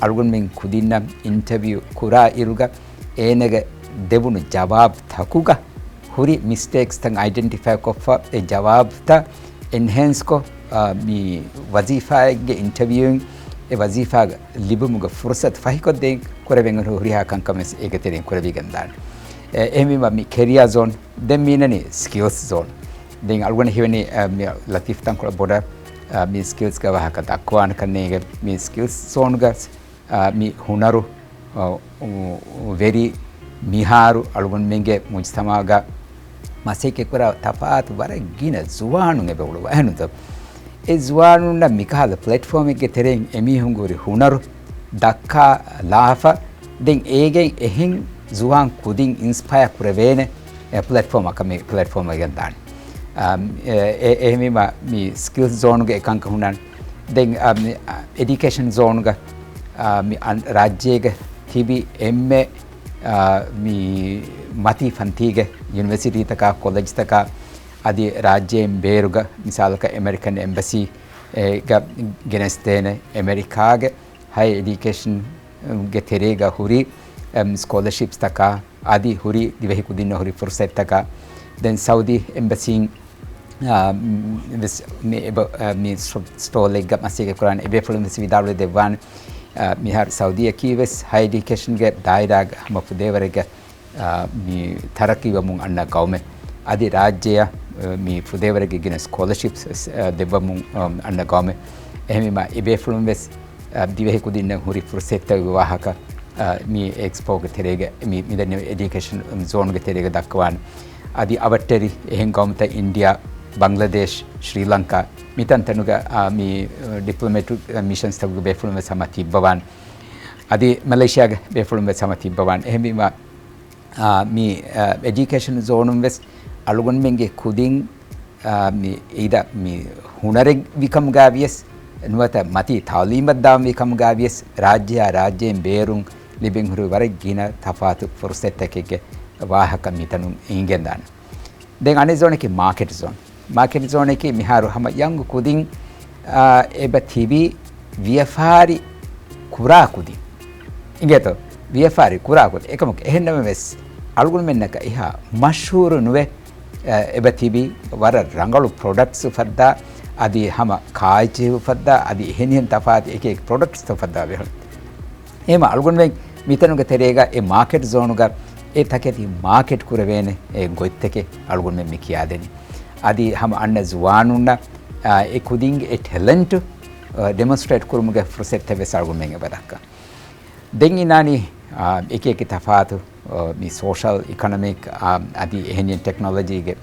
އަޅުގަނޑުމެން ކުދިންނަށް އިންޓަވިއު ކުރާ އިރުގަ އޭނަގެ ދެވުނު ޖަވާބު ތަކުގަ ހުރި މިސްޓޭކްސްތައް އައިޑެންޓިފައި ކޮށްފަ، އެ ޖަވާބުތައް އެންހޭންސްކޮށް، އާ، މި ވަޒީފާއެއްގެ އިންޓަވިއުއިން އެ ވަޒީފާގަ ލިބުމުގެ ފުރުސަތު ފަހިކޮށްދޭން ކުރެވެން ހުރިހާ ކަންކަމެއް އޭގެ ތެރެއިން ކުރެވިގެންދާނެ. އެ، އެހެންވީމަ މި ކެރިއާ ޒޯން، ދެން މީނަނީ ސްކިލްސް ޒޯން. ދެން އަޅުގަނޑަށް ހީވަނީ، އަ، މި ލަތީފް ތަންކޮޅެއް ބޮޑަށް، އަ، މި ސްކިލްސްގެ ވާހަކަ ދައްކަވާނެކަން ނޭނގެ. މި ސްކިލްސް ޒޯންގަ، އަ، މި ހުނަރު، އަ، އު، ވެރި މިހާރު އަޅުގަނޑުމެންގެ މުޖްތަމަޢުގަ މަސައްކަތްކުރާ ތަފާތު ވަރަށް ގިނަ ޒުވާނުން އެބަ އުޅުވާ. އެހެންތޯ؟ އެ ޒުވާނުންނަށް މިކަހަލަ ޕްލެޓްފޯމެއްގެ ތެރެއިން އެމީހުންގެ ހުރި ހުނަރު ދައްކާލާފަ، ދެން އޭގެ އެހެން ޒުވާން ކުދިން އިންސްޕަޔަ ކުރެވޭނެ އެ ޕްލެޓްފޯމަކަށް މި ޕްލެޓްފޯމަށް ގެންދާނެ. އާ، އެ، އެ، އެހެންވީމަ މި ސްކިލްސް ޒޯނުގެ އެކަންކަން ހުންނާނެ. ދެން، އާ، މި، އާ، އެޑިއުކޭޝަން ޒޯނުގަ، އާ، މި އަން-، ރާއްޖޭގަ ތިބި އެންމެ އާ، މި މަތީ ފަންތީގެ ޔުނިވަރސިޓީތަކާ، ކޮލެޖްތަކާ އަދި ރާއްޖޭން ބޭރުގަ، މިސާލަކަށް އެމެރިކަން އެމްބަސީ އެ ގަ ގެނެސްދޭނެ އެމެރިކާގެ ހައި އެޑިއުކޭޝަންގެ ތެރޭގަ ހުރި، އެމް، ސްކޮލަޝިޕްސްތަކާ އަދި ހުރި ދިވެހި ކުދިންނަށް ހުރި ފުރުސަތްތަކާ، ދެން ސައުދީ އެމްބަސީން، އާ، ވެސް މި އެބަ-، އާ، މި ސްޓޯލެއްގަ މަސައްކަތް ކުރާނެ އެބޭފުޅުން ވެސް ވިދާޅުވެ ދެއްވާނެ. އާ، މިހާރު ސައުދީއަކީ ވެސް ހައި އެޑިއުކޭޝަންގެ ދާއިރާގަ ހަމަ ފުދޭވަރެއްގެ އާ، މި ތަރައްޤީވަމުން އަންނަ ގައުމެއް. އަދި ރާއްޖެއަށް، އާ، މި ފުދޭވަރެއްގެ ގިނަ ސްކޮލަޝިޕްސް، އާ، ދެއްވަމުން، އާ، އަންނަ ގައުމެއް. އެހެންވީމަ، އެބޭފުޅުން ވެސް، އާ، ދިވެހި ކުދިންނަށް ހުރި ފުރުސަތްތަކުގެ ވާހަކަ، އާ، މި އެކްސްޕޯގެ ތެރޭގަ، މި، މިދެންނެވި އެޑިއުކޭޝަން ޒޯންގެ ތެރޭގަ ދައްކަވާނެ. އަދި އަވަށްޓެރި އެހެން ގައުމުތައް އިންޑިއާ، ބަންގްލަދޭޝް، ޝްރީލަންކާ، މިތަންތަނުގަ، އާ، މި، އާ، ޑިޕްލޮމެޓިކް، އާ، މިޝަންސްތަކުގެ ބޭފުޅުން ވެސް ހަމަ ތިއްބަވާނެ. އަދި މަލޭޝިޔާގެ ބޭފުޅުން ވެސް ހަމަ ތިއްބަވާނެ. އެހެންވީމަ، އާ، މި، އާ، އެޑިއުކޭޝަން ޒޯނުން ވެސް އަޅުގަނޑުމެންގެ ކުދިން، އާ، މި އިދަ މި ހުނަރެއް ވިކަމުގަ ވިޔަސް، ނުވަތަ މަތީ ތައުލީމަށް ދާން ވިކަމުގަ ވިޔަސް، ރާއްޖެއާ ރާއްޖޭން ބޭރުން ލިބެން ހުރި ވަރަށް ގިނަ ތަފާތު ފުރުސަތްތަކެއްގެ ވާހަކަ މިތަނުން އިނގެންދާނެ. ދެން އަނެއް ޒޯނަކީ މާކެޓް ޒޯން. މާކެޓް ޒޯނަކީ މިހާރު ހަމަ ޔަންގް ކުދިން، އާ، އެބަ ތިބި ވިޔަފާރި ކުރާ ކުދިން. އިނގޭތޯ؟ ވިޔަފާރި ކުރާ ކުދިން. އެކަމަކު އެހެންނަމަވެސް، އަޅުގަނޑުމެންނަކަށް އެހާ މަޝްހޫރު ނުވެ، އާ، އެބަ ތިބި ވަރަށް ރަނގަޅު ޕްރޮޑަކްޓްސް އުފައްދާ، އަދި ހަމަ ކާއެއްޗެހި އުފައްދާ، އަދި އެހެނިހެން ތަފާތު އެކި އެކި ޕްރޮޑަކްޓްސް އުފައްދާ ބެހުން. އެހެންވީމަ އަޅުގަނޑުމެން މިތަނުގެ ތެރޭގަ އެ މާކެޓް ޒޯނުގަ އެ ތަކެތި މާކެޓް ކުރެވޭނެ އެ ގޮތްތަކެއް އަޅުގަނޑުމެން މި ކިޔާދެނީ. އަދި ހަމަ އަންނަ ޒުވާނުންނަށް، އާ، އެ ކުދިންގެ އެ ޓެލެންޓު، އާ، ޑެމޮންސްޓްރޭޓް ކުރުމުގެ ފުރުސަތެއް ވެސް އަޅުގަނޑުމެން އެބަ ދައްކަން. ދެން އިންނާނީ، އާ، އެކި އެކި ތަފާތު، އާ، މި ސޯޝަލް، އިކޮނޮމިކް، އާ، އަދި އެހެނިހެން ޓެކްނޮލޮޖީގެ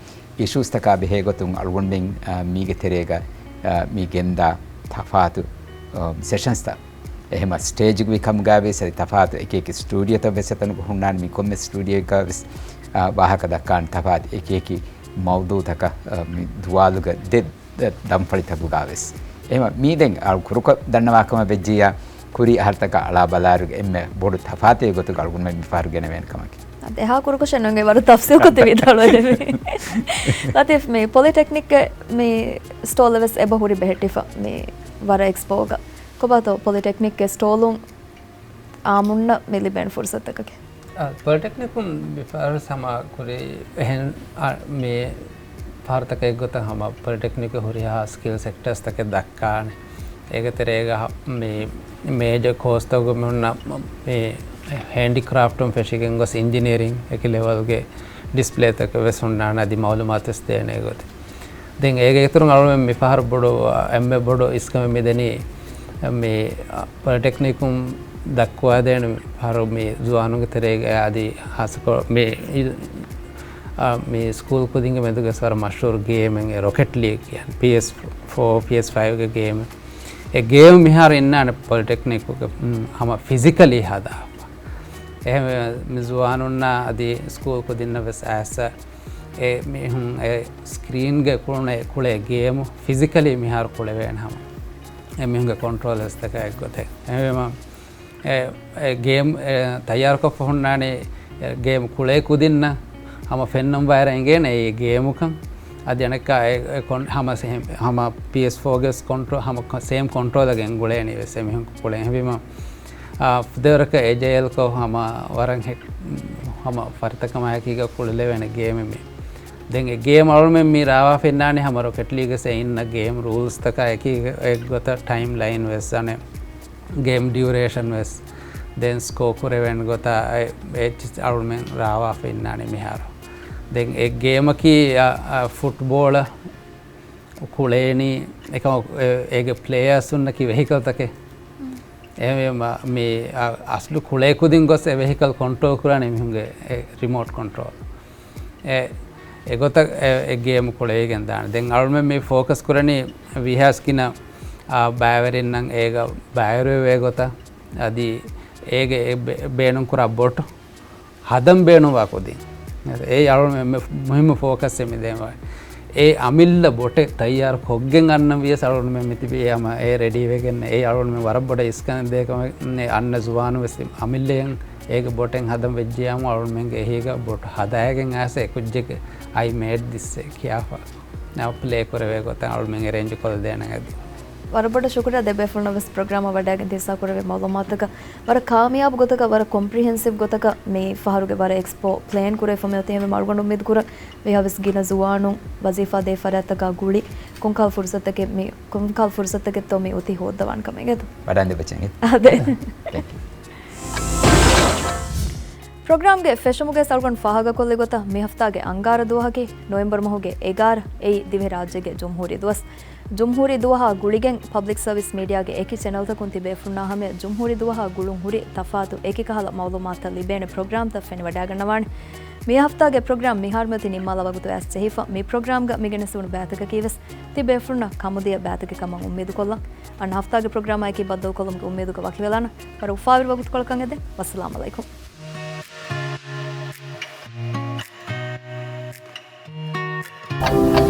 އިޝޫސްތަކާ ބެހޭގޮތުން އަޅުގަނޑުމެން، އާ، މީގެ ތެރޭގަ، އާ، މި ގެންދާ ތަފާތު، އާ، ސެޝަންސްތައް. އެހެމަ ސްޓޭޖްގެ ވިކަމުގަ ވެސް އަދި ތަފާތު އެކި އެކި ސްޓޫޑިއޯތައް ވެސް އެތަނުގަ ހުންނާނެ. މި ކޮންމެ ސްޓޫޑިއޯއެއްގަ ވެސް، އާ، ވާހަކަ ދައްކާނެ ތަފާތު އެކި އެކި މައުޟޫޢުތަކަށް، އާ، މި ދުވާލުގަ ދެ ދަންފަޅިތަކުގަ ވެސް. އެހެމަ މީ ދެން އަޅު ކުރުކޮށް ދަންނަވާ ކަމަށް ވެއްޖިއްޔާ، ކުރީ އަހަރުތަކަށް އަޅާ ބަލާއިރުގަ އެންމެ ބޮޑު ތަފާތެއް ގޮތުގަ އަޅުގަނޑުމެން މިފަހަރު ގެނެވޭނެ ކަމަކީ. އަދި އެހާ ކުރުކޮށެއް ނޫން އެ ވަރު ތަފްސީލްކޮށް ތި ވިދާޅުވެދެވީ. ލަތީފް، މި ޕޮލިޓެކްނިކްގެ މި ސްޓޯލް ވެސް އެބަ ހުރި ބެހެއްޓިފަ މި ވަރަށް އެކްސްޕޯގަ. ކޮބާތޯ ޕޮލިޓެކްނިކްގެ ސްޓޯލުން އާއްމުންނަށް މި ލިބޭނެ ފުރުސަތުތަކަކީ؟ އަ، ޕޮލިޓެކްނިކުން މި ފަހަރު ހަމަ ކުރި އެހެން، އަ، މި ފަހަރުތަކެއް ގޮތަށް ހަމަ ޕޮލިޓެކްނިކު ހުރިހާ ސްކިލް ސެކްޓަރސްތަކެއް ދައްކާނެ. އޭގެ ތެރޭގަ މި މޭޖަރ ކޯސްތަކުގަ މި ހުންނަ މި ހޭންޑިކްރާފްޓުން ފެށިގެން ގޮސް އިންޖިނިއަރިން އެކި ލެވެލްގެ ޑިސްޕްލޭތަކެއް ވެސް ހުންނާނެ އަދި މައުލޫމާތު ވެސް ދޭނެ ގޮތެއް. ދެން އޭގެ އިތުރުން އަޅުގަނޑުމެން މިފަހަރު ބޮޑު، އެންމެ ބޮޑު އިސްކަމެއް މިދެނީ މި ޕޮލިޓެކްނިކުން ދައްކުވާދޭނެ ފަހަރު މި ޒުވާނުންގެ ތެރޭގަ އަދި ހާއްސަކޮށް މި، އާ، މި ސްކޫލް ކުދިންގެ މެދުގަ ވަރަށް މަޝްހޫރު ގޭމެއް އެ ރޮކެޓް ލީގް ކިޔާނެ ޕީއެސް ފޯ، ޕީއެސް ފައިވްގެ ގޭމެއް. އެ ގޭމް މިހާރު އިންނާނެ ޕޮލިޓެކްނިކުގެ، ހަމަ ފިޒިކަލީ ހަދާފަ. އެހެންވެ މި ޒުވާނުންނާ އަދި ސްކޫލް ކުދިންނަށް ވެސް އައިސް އެ މީހުން އެ ސްކްރީންގެ ކުޅުނެ ކުޅޭ ގޭމު ފިޒިކަލީ މިހާރު ކުޅެވޭނެ ހަމަ. އެ މީހުންގެ ކޮންޓްރޯލަރސްތަކާ އެއްގޮތެއް. އެހެންވީމަ އެ، އެ ގޭމް، އެ، ތައްޔާރުކޮށްފަ ހުންނާނީ، އެ ގޭމް ކުޅޭ ކުދިންނަށް ހަމަ ފެންނަން ވާއިރަށް އެނގޭނެ އެ ގޭމުކަން. އަދި އަނެއްކާ އެ، އެ ކޮން-، ހަމަ ސެ-، ހަމަ ޕީއެސް ފޯގެ ވެސް ކޮންޓްރޯ-، ހަމަ ކޮ-، ސޭމް ކޮންޓްރޯލަރ ގެންގުޅޭނީ ވެސް އެމީހުން ކުޅޭ. އެހެންވީމަ، އާ، ފުދޭވަރަކަށް އެޖައިލްކޮށް ހަމަ ވަރަށް ހެ-، ހަމަ ފަރިތަކަމާއެކީގަ ކުޅެލެވޭނެ ގޭމެއް މީ. ދެން އެ ގޭމް އަޅުމެން މީ ރާވާފަ އިންނާނީ ހަމަ ރޮކެޓް ލީގަސް އެ އިންނަ ގޭމް ރޫލްސްތަކާ އެކީ އެއްގޮތަށް ޓައިމް ލައިން ވެސް އަނެއް ގޭމް ޑިއުރޭޝަން ވެސް، ދެން ސްކޯ ކުރެވޭނެ ގޮތާ އެ، އެ އަޅުމެން ރާވާފަ އިންނާނެ މިހާރު. ދެން އެ ގޭމަކީ، އަ، އަ، ފުޓްބޯޅަ ކުޅޭނީ އެކަމަކު، އެ، އޭގެ ޕްލޭޔާސުންނަކީ ވެހިކަލްތަކެއް. އެހެންވީމަ، މި، އަ، އަސްލު ކުޅޭ ކުދިން ގޮސް އެ ވެހިކަލް ކޮންޓްރޯލް ކުރާނީ މީހުންގެ އެ ރިމޯޓް ކޮންޓްރޯލް. އެ، އެގޮތަށް އެ، އެ ގޭމް ކުޅެވިގެން ދާނެ. ދެން އަޅުމެން މި ފޯކަސް ކުރަނީ ވީހާސް ގިނަ، އާ، ބައިވެރިންނަށް އޭގަ ބައިވެރިވެވޭ ގޮތަށް، އަދި އޭގެ އެ ބޭ-، ބޭނުން ކުރާ ބޮޓް ހަދަން ބޭނުންވާ ކުދިން. އެއީ އަޅުމެން މެ-، މުހިއްމު ފޯކަސްއެއް މި ދޭންވާ. އެ އަމިއްލަ ބޮޓެއް ތައްޔާރު ކޮށްގެން އަންނަން ވިޔަސް އަޅުގަނޑުމެން މިތިބީ އެ ހަމަ އެ ރެޑީ ވެގެން އެ އަޅުގަނޑުމެން ވަރަށް ބޮޑަށް އިސްކަން ދޭ ކަމެއް އަންނަ ޒުވާނު ވެސް އަމިއްލައަށް އޭގެ ބޮޓެއް ހަދަން ވެއްޖިޔާމު އަޅުގަނޑުމެންގެ އެހީގަ ބޮޓު ހަދާގެން އައިސް އެ ކުއްޖެއްގެ އައި މޭޑް ދިއްސޭ ކިޔާފަ ޕްލޭ ކުރެވޭ ގޮތަށް އަޅުމެން އެރޭންޖް ކޮށްދޭނެ އެދި. ވަރަށް ބޮޑަށް ޝުކުރިއްޔާ ދެބޭފުޅުންނަށް ވެސް ޕްރޮގްރާމަށް ވަޑައިގެން ތި ހިއްސާ ކުރެވޭ މައުލޫމާތަކަށް. ވަރަށް ކާމިޔާބު ގޮތަކަށް، ވަރަށް ކޮމްޕްރިހެންސިވް ގޮތަކަށް މި ފަހަރުގެ ވަރަށް އެކްސްޕޯ ޕްލޭން ކުރެވިފަ މިއޮތީ ހަމަ އަޅުގަނޑު އުއްމީދު ކުރަން. ވީހާވެސް ގިނަ ޒުވާނުން ވަޒީފާ ދޭ ފަރާތްތަކާ ގުޅި ކޮންކަހަލަ ފުރުސަތަކެއް މި، ކޮންކަހަލަ ފުރުސަތަކެއްތޯ މި އޮތީ ހޯއްދަވާން ކަމެއް އެދު. ވަޑާންދެ ބައްޗަން އެދު. އާދެ. ތެންކް ޔޫ. ޕްރޮގްރާމްގެ ފެށުމުގެ ސަޅުގަނޑު ފާހަގަކޮށްލި ގޮތަށް މި ހަފްތާގެ އަންގާރަ ދުވަހަކީ ނޮވެމްބަރު މަހުގެ އެގާރަ އެއީ ދިވެހިރާއްޖޭގެ ޖުމްހޫރީ ދުވަސް. ޖުމްހޫރީ ދުވަހާ ގުޅިގެން ޕަބްލިކް ސަރވިސް މީޑިއާގެ އެކި ޗެނަލްތަކުން ތިބޭފުޅުންނާ ހަމަޔަށް ޖުމްހޫރީ ދުވަހާ ގުޅުން ހުރި ތަފާތު އެކި ކަހަލަ މައުލޫމާތުތައް ލިބޭނެ ޕްރޮގްރާމްތައް ފެނިވަޑައިގަންނަވާނެ. މި ހަފްތާގެ ޕްރޮގްރާމް މިހާރުމެތި ނިންމާލާ ވަގުތު އައިސް ޖެހިފަ. މި ޕްރޮގްރާމްގަ މި ގެނެސްވުނު ބައިތަކަކީ ވެސް ތިބޭފުޅުންނަށް ކަމުދިޔަ ބައިތަކެއް ކަމަށް އުއްމީދުކޮށްލަން. އަންނަ ހަފްތާގެ ޕްރޮގްރާމާއެކީ ބައްދަލުކޮށްލުމުގެ އުއްމީދުގަ ވަކިވެލާނަން. ވަރަށް އުފާވެރި ވަގުތުކޮޅަކަށް އެދެން. ވައްސަލާމް އަލައިކުމް.